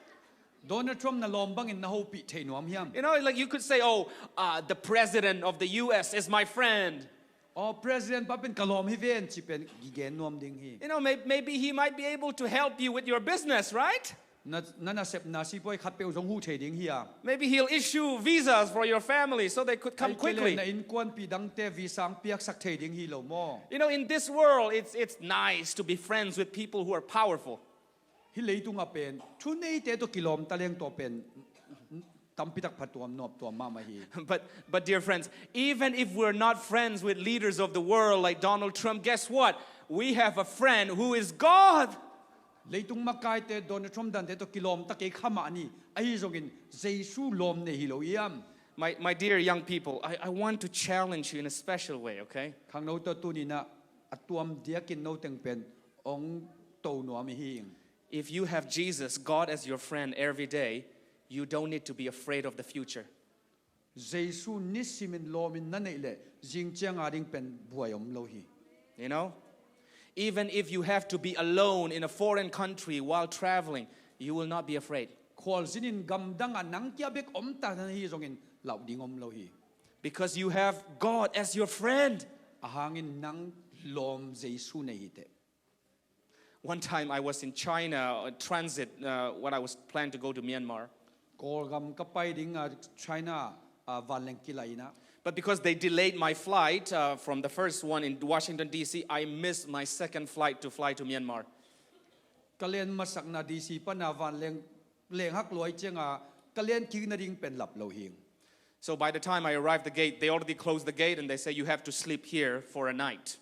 Donald Trump na lawm bangin na hopih thei nuam hiam? You know, like, you could say, "Oh, uh, the president of the U S is my friend." Aw, President pa pen ka lawm hi ven ci pen kigen nuam ding hi. You know, may-, maybe he might be able to help you with your business, right? Na, na nasepna sipuai khatpeuh zong huh thei ding hi a. Maybe he'll issue visas for your family so they could come quickly. Na innkuanpih dangte visa ang piaksak thei ding hi lo maw? You know, in this world, it's, it's nice to be friends with people who are powerful. Hih leitungah pen thuneite tawh kilawm taleng tawh pen tampitak phatuam nuamtuam mahmah hi. But, but dear friends, even if we're not friends with leaders of the world like Donald Trump, guess what? We have a friend who is God. Leitung makaite Donald Trump dante tawh kilawm ta kei kha mah ni, ahi zongin Jesu lawm nei hi lo hiam? My, my dear young people, I, I want to challenge you in a special way, okay? Khangno tawh tuninah a tuam diakin no teng pen ong to nuam i hi ing. If you have Jesus, God as your friend every day, you don't need to be afraid of the future. Jesu nisimin lawmin na neih leh zing cianga ding pen buai om lo hi. You know? Even if you have to be alone in a foreign country while traveling, you will not be afraid. Khualzinin gamdangah nang kia bek om ta na hi zongin lauh ding om lo hi. Because you have God as your friend. Ahangin nang lawm Jesu nei hi teh. One time I was in China, uh, transit, uh, when I was planned to go to Myanmar. Kawlgam ka pai ding a China a vanleng kilai inah. But because they delayed my flight uh, from the first one in Washington, D C, I missed my second flight to fly to Myanmar. Ka len masakna D C pana vanleng leng hak luai cianga ka len kikna ding pen lap lo hing. So by the time I arrived the gate, they already closed the gate and they say, "You have to sleep here for a night."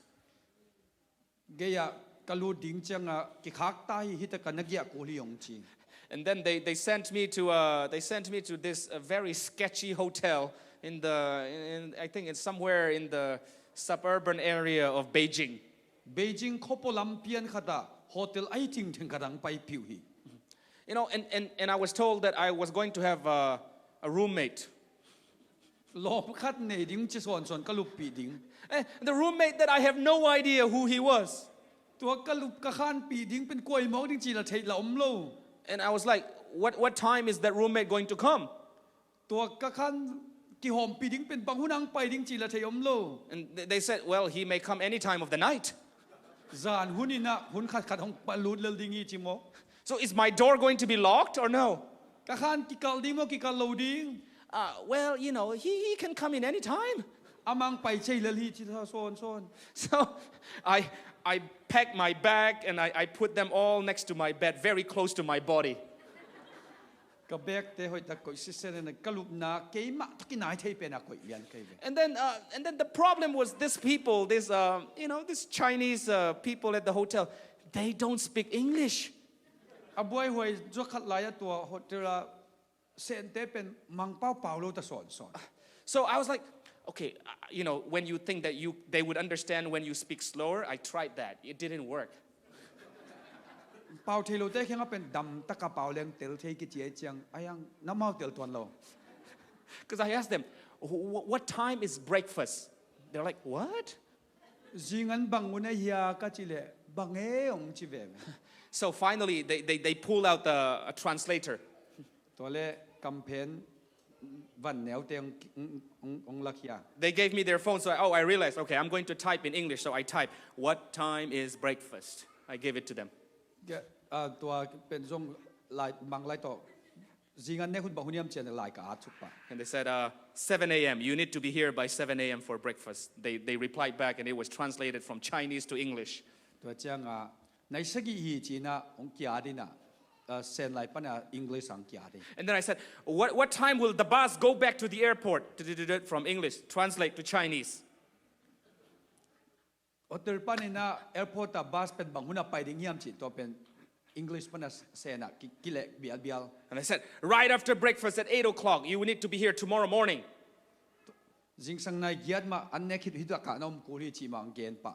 Gei-ah ka lut ding cianga kikhak ta hi, hita ka na giah kul hi hong ci. And then they, they sent me to uh, they sent me to this uh, very sketchy hotel in the in, in, I think it's somewhere in the suburban area of Beijing. Beijing khuapua lam pian khatah hotel ahi thingtheng khatah ang paipih uh hi. You know, and, and, and I was told that I was going to have a, a roommate. Lawm khat nei ding ci sawnsawn ka luppih ding. Eh, the roommate that I have no idea who he was. Tua ka lup ka khanpih ding pen kuai mawk ding ci la theih la om lo. And I was like, what, what time is that roommate going to come? Tua ka khan kihawmpih ding pen bang hun ang pai ding ci la theih om lo. And they said, well, he may come any time of the night. Zan hun inah hun khatkhat hong palut lel ding hi ci maw? So is my door going to be locked or no? Ka khan kikal ding maw, kikal lo ding? Uh, well, you know, he, he can come in any time. Amang pai cei lel hi ci ta sawn sawn. So I, I packed my bag and I, I put them all next to my bed, very close to my body. Ka bekte hoihtak koih sisen in ka lupna keimah tawh kinai thei penah koih lian kei ve. And then, uh, and then the problem was this people, this, uh, you know, this Chinese uh, people at the hotel, they don't speak English. A buaihuai zuakhat lai-a tua hotel-a sente pen mangpau pau lo ta sawnsawn. So I was like, okay, uh, you know, when you think that you they would understand when you speak slower, I tried that. It didn't work. Pau thei lote khengah pen damtaka pau leng tel thei kici ai ciang aiang na mau tel tuan lo. Because I asked them, what time is breakfast? They're like, what? Zingan bang un ahia ka ci leh bang e ong ci ve. So finally they, they, they pulled out the, a translator. Tua leh kamphen van neute ong, ong, ong, ong lakhia. They gave me their phone, so I, oh, I realized, okay, I'm going to type in English, so I type, what time is breakfast? I gave it to them. Ge, uh, tua pen zong lai, mang lai tawh. Zingan nek hun bang hun hiam cian lai ka at suk pa. And they said, uh, seven a m, you need to be here by seven a m for breakfast. They, they replied back, and it was translated from Chinese to English. Tua ciang, uh, Nai sagih hi cinah hong kia dinah, uh, Sen lai panah English ang kia ding. And then I said, what, what time will the bus go back to the airport? From English, translate to Chinese. Hotel paninah airport ah bus pen bang hunah pai ding hiam cih tua pen English panah Senah ki, kileh bialbial. And I said, right after breakfast at eight o'clock, you will need to be here tomorrow morning. Zingsang nai giat mah an nek khit hi tuah kah na om kul hi cih mah ang gen pah.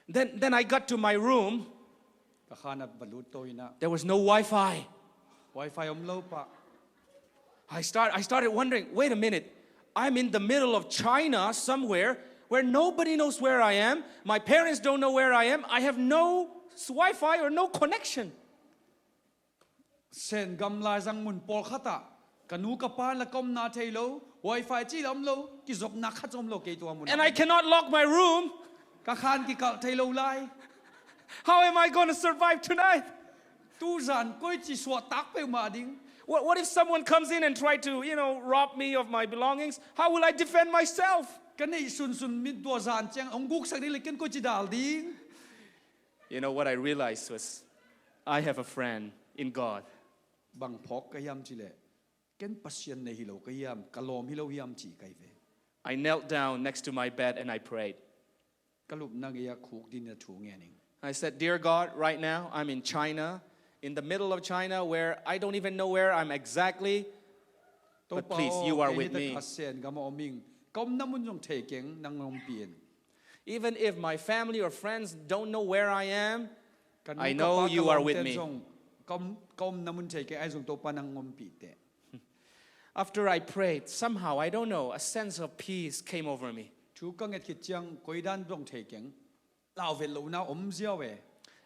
Then, then I got to my room. Ka khan a va lut to inah. There was no Wi-Fi. Wi-Fi om lo pah. I start, I started wondering, wait a minute. I'm in the middle of China somewhere where nobody knows where I am. My parents don't know where I am. I have no Wi-Fi or no connection. Sen gam laizang mun pawlkhatah ka nu ka pa la ka omna thei lo, wifi cih la om lo, kizopna khat zong om lo kei tua mun. And I cannot lock my room. Ka khan kikalh thei lo lai. How am I gonna survive tonight? Tuzan koici suahtak peuhmah ding. What, what if someone comes in and try to, you know, rob me of my belongings? How will I defend myself? Ka neih sunsun mi tua zan ciang hong guksak ding le ken koici dal ding. You know what I realized was I have a friend in God. Bang phawk ka hiam cileh, ken Pasian nei hi lo ka hiam, ka lawm hi lo hiam ci kai ve. I knelt down next to my bed and I prayed. Ka lupna gei-a khuk dingin a thu ngening. I said, "Dear God, right now I'm in China, in the middle of China, where I don't even know where I'm exactly. But please, you are with me." Sen gam a om ing, ka omna mun zong thei keng, nang ompih in. Even if my family or friends don't know where I am, I know you are with me. Ka omna mun thei keng, ai zong Topa nang ompih teh. After I prayed, somehow, I don't know, a sense of peace came over me. Thu ka nget khit ciang koidan zong thei keng, lauvet lohna om ziau e.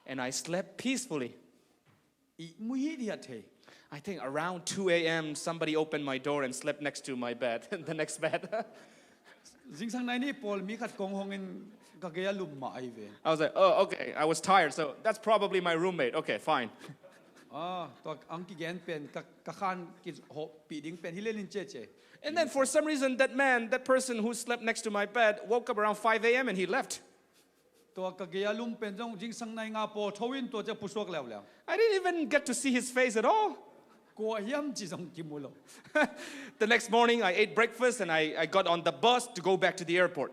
And I slept peacefully. I muhi dia thei. I think around two a.m. somebody opened my door and slept next to my bed, the next bed. Zingsang nai ni pawl mi khat kong hongin ka gei-a lum mah ai ve. I was like, "Oh, okay, I was tired, so that's probably my roommate. Okay, fine." Ah, tua ang kigen pen ka, ka khan kihopih ding pen hi lelin cece. And then for some reason, that man, that person who slept next to my bed, woke up around five a.m. and he left. Tua ka gei-a lum pen zong zingsang nai nga pawl tho in tua cia pusuak leuleu. I didn't even get to see his face at all. Kua hiam ci zong kimu lo. The next morning, I ate breakfast and I, I got on the bus to go back to the airport.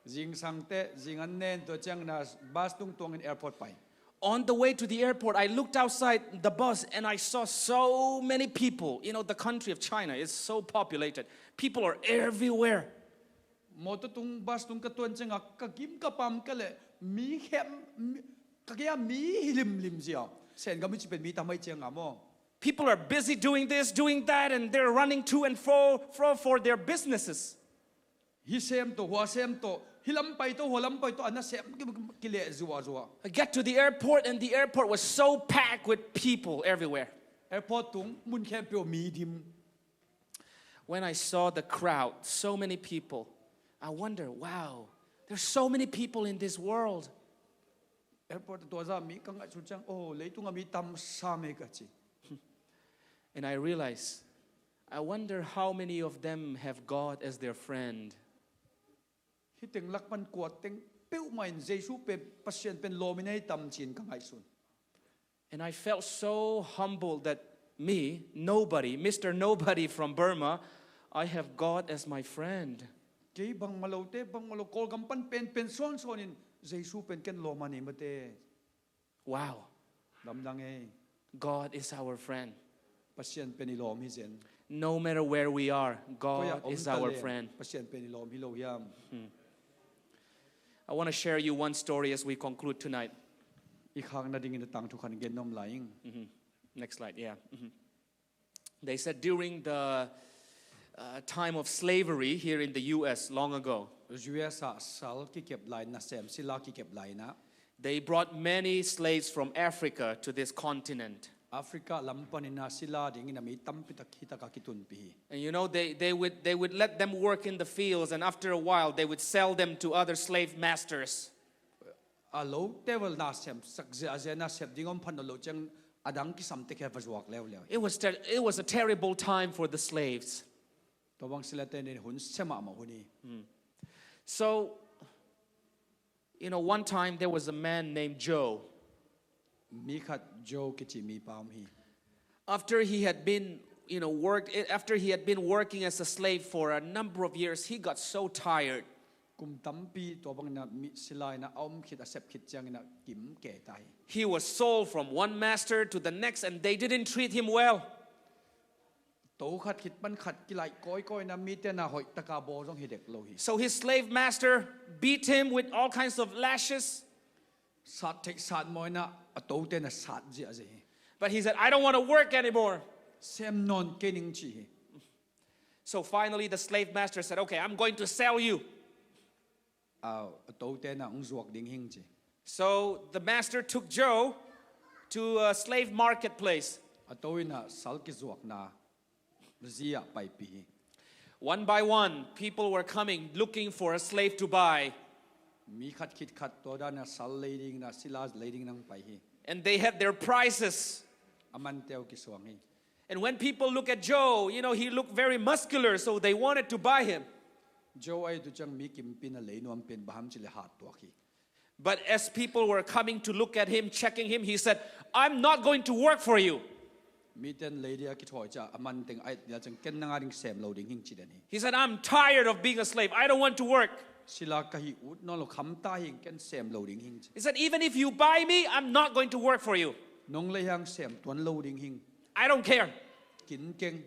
Zingsang teh, zingan nen tua ciangin a bus tungtuangin airport pai. On the way to the airport, I looked outside the bus and I saw so many people. You know, the country of China is so populated. People are everywhere. Mawtaw tung, bus tung ka tuan ciangin ka gim ka pam ka leh mi khem, ka gei-a mi hi limlim ziau. Sen gam i ci pen mi tam ai ciangin maw. People are busy doing this, doing that, and they're running to and fro, fro for their businesses. Hi sem tawh, hua sem tawh, hi lam pai tawh, hua lam pai tawh, a na sem ki, kileh zuazua. I get to the airport and the airport was so packed with people everywhere. Airport tung mun khempeuh mi dim. When I saw the crowd, so many people, I wonder, wow, there's so many people in this world. Airport tua zah mi ka ngaihsun ciang, oh, leitung a mi tam sam e ka ci. And I realize, I wonder how many of them have God as their friend. Hi teng lak pan kua teng peuhmah in Jesu pen Pasian pen lawm i nei tam ci-in ka ngaihsun. And I felt so humbled that me, nobody, Mister Nobody from Burma, I have God as my friend. Kei bangmah lote, bangmah lo Kawlgam pan penpen sawnsawn in Jesu pen ken lawm a nei mate. Wow. Lamdang e. God is our friend. Pasian pen i lawm hi zen. No matter where we are, God is our friend. Pasian pen i lawm hi lo hiam. I want to share you one story as we conclude tonight. I khakna dingin a tangthu khat gen nuam lai ing. Next slide, yeah. They said during the uh, time of slavery here in the U S long ago, U S ah sal kikep lai, nasem sila kikep lai na. They brought many slaves from Africa to this continent. Africa lam panin a sila dingin a mi tampi tak hi taka kitunpih hi. And you know, they, they would, they would let them work in the fields, and after a while, they would sell them to other slave masters. A lote vel nasem sak ziahziah, nasep ding om phan lo ciang a dang kisam tek hi a va zuak leuleu. It was ter-, it was a terrible time for the slaves. Tua bang silate nin hun sia mahmah hun hi. So, you know, one time there was a man named Joe. Mi khat Joe kici mipa om hi. After he had been, you know, work, after he had been working as a slave for a number of years, he got so tired. Kum tampi tua bangin a mi sila in a om khit, a sep khit ciangin a kim kei ta hi. He was sold from one master to the next, and they didn't treat him well. To khat khit pan khat kilaih kawikawi in a mite in a hoih taka bawl zong hi dek lo hi. So his slave master beat him with all kinds of lashes. Sat theih sat mawh in a, a tote in a sat ziahziah hi. But he said, "I don't want to work anymore." Sem nawn kei ning ci hi. So finally the slave master said, "Okay, I'm going to sell you." A, a tote in a hong zuak ding hing ci. So the master took Joe to a slave marketplace. A to in a sal kizuakna zi ah paipih hi. One by one, people were coming looking for a slave to buy. Mi khat khit khat tua dan a sal lei ding in a, sila lei ding in a hong pai hi. And they had their prices. A mante uh kisuang hi. And when people look at Joe, you know, he looked very muscular, so they wanted to buy him. Joe a it uh ciang mi kimpi in a lei nuam pen, bang hiam cih leh hat tuak hi. But as people were coming to look at him, checking him, he said, "I'm not going to work for you." Mite in lei ding a kithawi ciang, a man teng a it ding ciang, "Ken nang a ding sem lo ding hi ing," ci den hi. He said, "I'm tired of being a slave. I don't want to work." "Sila ka hih ut nawn lo, kham ta hi ing, ken sem lo ding hi ing," ci. He said, "Even if you buy me, I'm not going to work for you." "Nong lei hang sem tuan lo ding hi ing." "I don't care. "Kin keng."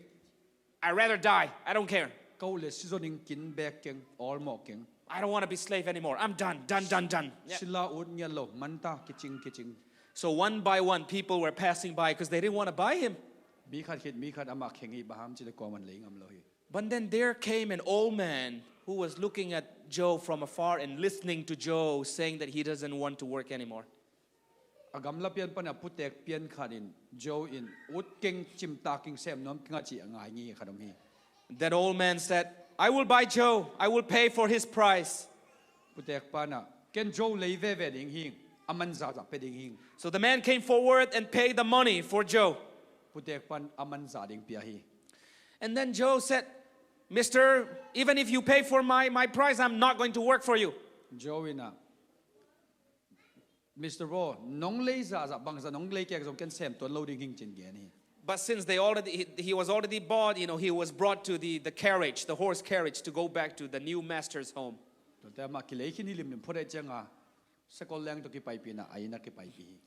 I'd rather die. I don't care. "Ka ut leh si zong ing, kin bek keng, awlmawh keng." "I don't want to be slave anymore. I'm done, done, done, done." Yeah. "Sila ut ngiat lo, man ta, kicing, kicing." So one by one, people were passing by because they didn't want to buy him. Mi khat khit mi khat amah kheng hi, bang hiam cih leh kuaman lei ngam lo hi. But then there came an old man who was looking at Joe from afar and listening to Joe saying that he doesn't want to work anymore. A gamla pian pan a putek pian khat in, "Joe in ut keng, cimtak ing, sem nuam keng," a ci a ngai ngi khat om hi. That old man said, "I will buy Joe. I will pay for his price." Putek pa in, "Ken Joe lei veve ding hi ing, a man zahzah pia ding hi ing." So the man came forward and paid the money for Joe. Putek pa in a man zah ding pia hi. And then Joe said, "Mister, even if you pay for my, my price, I'm not going to work for you." Joe in, "Mister Raw, nong lei zahzah, bangzah nong lei kei zong ken sem tuan lo ding hi ing," ci-in gen hi. But since they already, he, he was already bought, you know, he was brought to the, the carriage, the horse carriage, to go back to the new master's home. Tuate amah kilei khin hi limlim, phot ahih ciangin sakol leng tawh kipaipih in a inn ah kipaipih hi.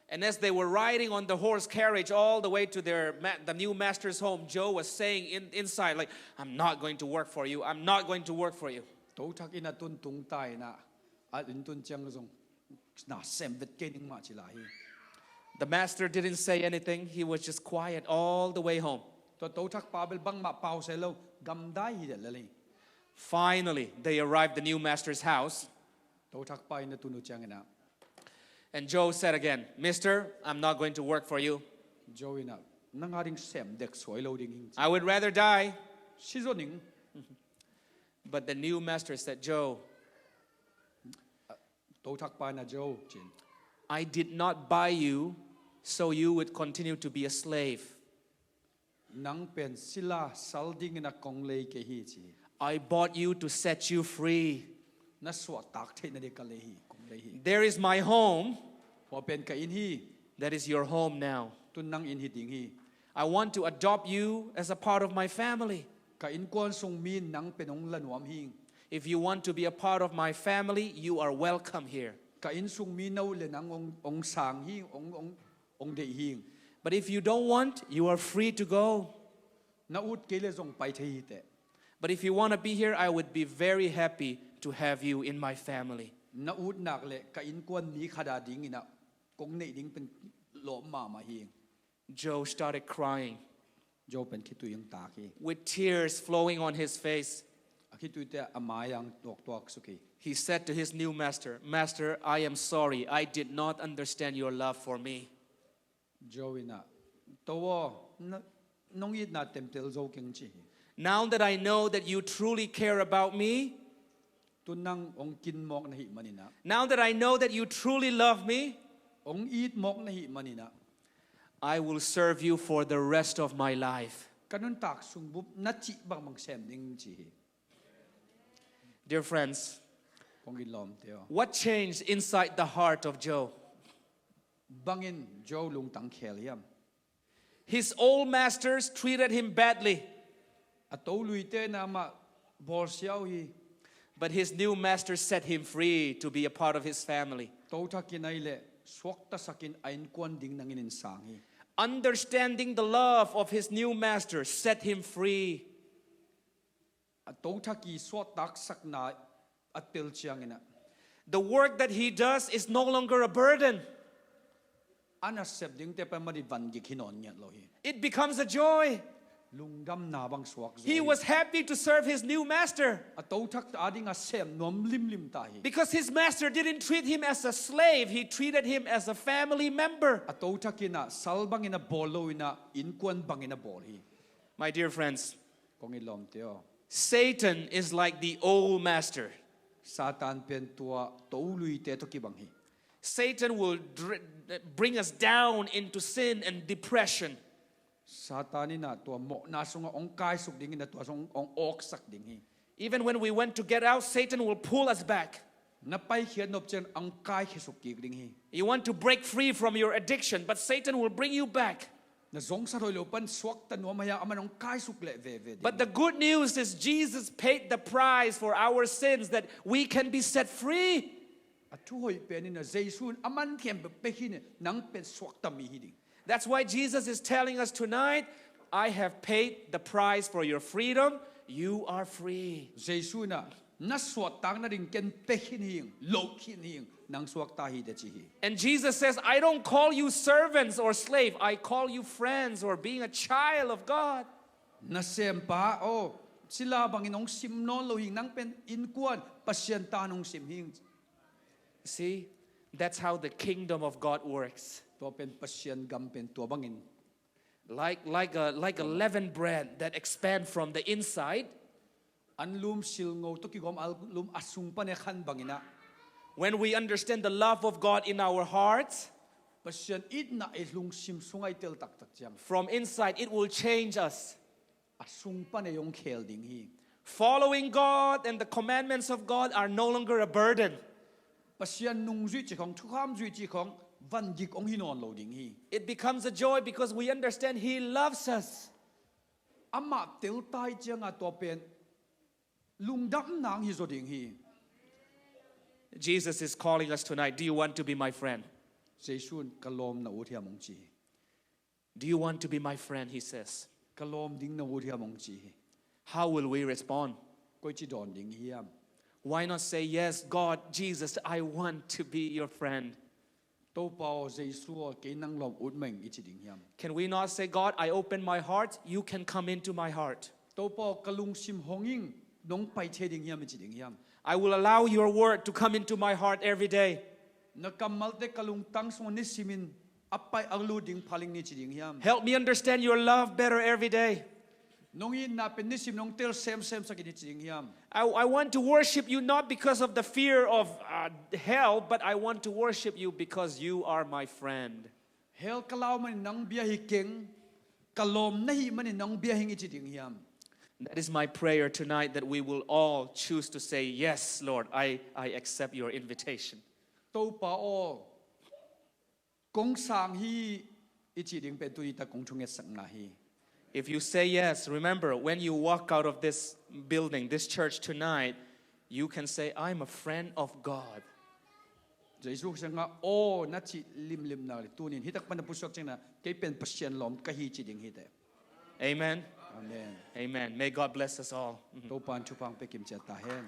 And as they were riding on the horse carriage all the way to their ma- the new master's home, Joe was saying in, inside, like, "I'm not going to work for you. I'm not going to work for you." Tothak inn a tun tung ta in, a inn tun ciang zong, "Na sem vet kei ning mah," ci lai hi. The master didn't say anything. He was just quiet all the way home. Tua tothak pa bel bangmah pau sa lo, gamdai hi lel hi. Finally, they arrived the new master's house. Tothak pa inn a tun uh ciangin, And Joe said again, "Mister, I'm not going to work for you. Joe in, "Nang a ding sem dek suai lo ding hi ing," ci. I would rather die." "Si zong ing." But the new master said, "Joe, Tothak pa in, "Joe," ci-in, I did not buy you so you would continue to be a slave. "Nang pen sila sal dingin a kong lei kei hi," ci. I bought you to set you free. "Na suahtak theihna ding ka lei hi, kong lei hi. There is my home. Hua pen ka inn hi. That is your home now. Tun nang inn hi ding hi. I want to adopt you as a part of my family. Ka innkuan sung mi in nang pen hong la nuam hi ing. If you want to be a part of my family, you are welcome here. Ka inn sung mi na ut leh nang hong, hong sang hi ing, hong, hong, hong deih hi ing. But if you don't want, you are free to go. Na ut kei leh zong pai thei hi teh. But if you want to be here, I would be very happy to have you in my family." Na ut nak leh ka innkuan mi khat a dingin a kong neih ding pen lawp mahmah hi ing. Joe started crying Joe pen khitui hong tak hi. with tears flowing on his face. A khituite a mai ah hong tuaktuak suk hi. He said to his new master, "Master, I am sorry. I did not understand your love for me." Joe in, "To aw, na, nong itna temtel zo keng," ci hi. "Now that I know that you truly care about me, "Tun nang hong kin mawk na hih manin ah, now that I know that you truly love me, hong it mawk na hih manin ah, I will serve you for the rest of my life." ka nuntak sung bup na cih bangbang sem ding," ci hi. Dear friends, Kong it lawmte aw, what changed inside the heart of Joe? Bangin Joe lungtang khel hiam? His old masters treated him badly, A toluite in amah bawlsia uh hi. but his new master set him free to be a part of his family. Tothak in ahih leh suaktasak in a innkuan ding nangin in sang hi. Understanding the love of his new master set him free. A tothak i suahtaksakna a tel ciangin ah, The work that he does is no longer a burden. a nasep dingte pen mah ding vangik hi nawn ngiat lo hi. It becomes a joy. Lungdamna bang suak zo He hi. was happy to serve his new master A tothak a ding a sem nuam limlim ta hi. because his master didn't treat him as a slave. He treated him as a family member. A tothak in ah sal bangin a bawl lo in ah, innkuan bangin a bawl hi. My dear friends, Kong it lawmte aw, Satan is like the old master. Satan pen tua toluite tawh kibang hi. Satan will dr- bring us down into sin and depression. Satan in ah tua mawhna sungah hong kaisuk ding in ah tua sung hong awksak ding hi. Even when we want to get out, Satan will pull us back. Na paikhiat nop ciang hong kaikhiasuk kik ding hi. You want to break free from your addiction, but Satan will bring you back. Na zongsa hoih lo pan suakta nuam ahi a, aman hong kaisuk leh veve ding. But the good news is Jesus paid the price for our sins that we can be set free. A thu hoih pen in ah Jesu in aman khempeuh pia khin in nang pen suakta mi hi ding. That's why Jesus is telling us tonight, "I have paid the price for your freedom. You are free." Jesu in ah na suahtak nading ken pia khin hi ing, loh khin hi ing, nang suakta hi teh ci hi. And Jesus says, "I don't call you servants or slave. I call you friends or being a child of God." Nasempa aw, sila bangin hong sim nawn lo hi ing, nang pen innkuan, Pasian ta in hong sim hi ing. See, that's how the kingdom of God works. Tua pen Pasian gam pen tua bangin. Like, like, a, like a leavened bread that expands from the inside. Anlum silngo tawh kigawm anlum a sung pan a khan bangin ah. When we understand the love of God in our hearts, Pasian itna i lungsim sungah i tel taktak ciang. From inside, it will change us. A sung pan a hong khel ding hi. Following God and the commandments of God are no longer a burden. Pasian nungzui cih khong, thukham zui cih khong, van gik hong hi nawn lo ding hi. It becomes a joy because we understand He loves us. Amah tel tai ciangah tua pen lungdamna hong hi zaw ding hi. Jesus is calling us tonight. "Do you want to be my friend?" Jesu in ka lawm na ut hiam hong ci hi. "Do you want to be my friend?" He says. Ka lawm ding na ut hiam hong ci hi. How will we respond? Koici dawn ding hiam? Why not say, "Yes, God, Jesus, I want to be your friend"? Topa aw, Jesu aw, kei nang lawm ut mah ing i ci ding hiam? Can we not say, "God, I open my heart, you can come into my heart"? Topa aw, ka lungsim hong ing, nong pai thei ding hiam i ci ding hiam? "I will allow your word to come into my heart every day. Na kammalte ka lungtang sungah nisimin a pai a lut ding phal ing ni ci ding hiam? Help me understand your love better every day. Nong itna pen nisim nong tel semsem sak in i ci ding hiam? I, I want to worship you not because of the fear of uh, hell, but I want to worship you because you are my friend." Hell ka lau manin nang bia hi keng, ka lawm na hih manin nong bia hi ing i ci ding hiam? That is my prayer tonight, that we will all choose to say, "Yes, Lord, I, I accept your invitation." Topa aw, kong sang hi i ci ding pen tuni tak kong thungetsakna hi. If you say yes, remember, when you walk out of this building, this church tonight, you can say, "I'm a friend of God." Jesu sangah aw na cih limlimna le tunin hitak pan na pusuak ciangin ah kei pen Pasian lawm ka hi ci ding hi teh. Amen. Amen. Amen. May God bless us all. Topa in thupha hong pia kimciat ta hen.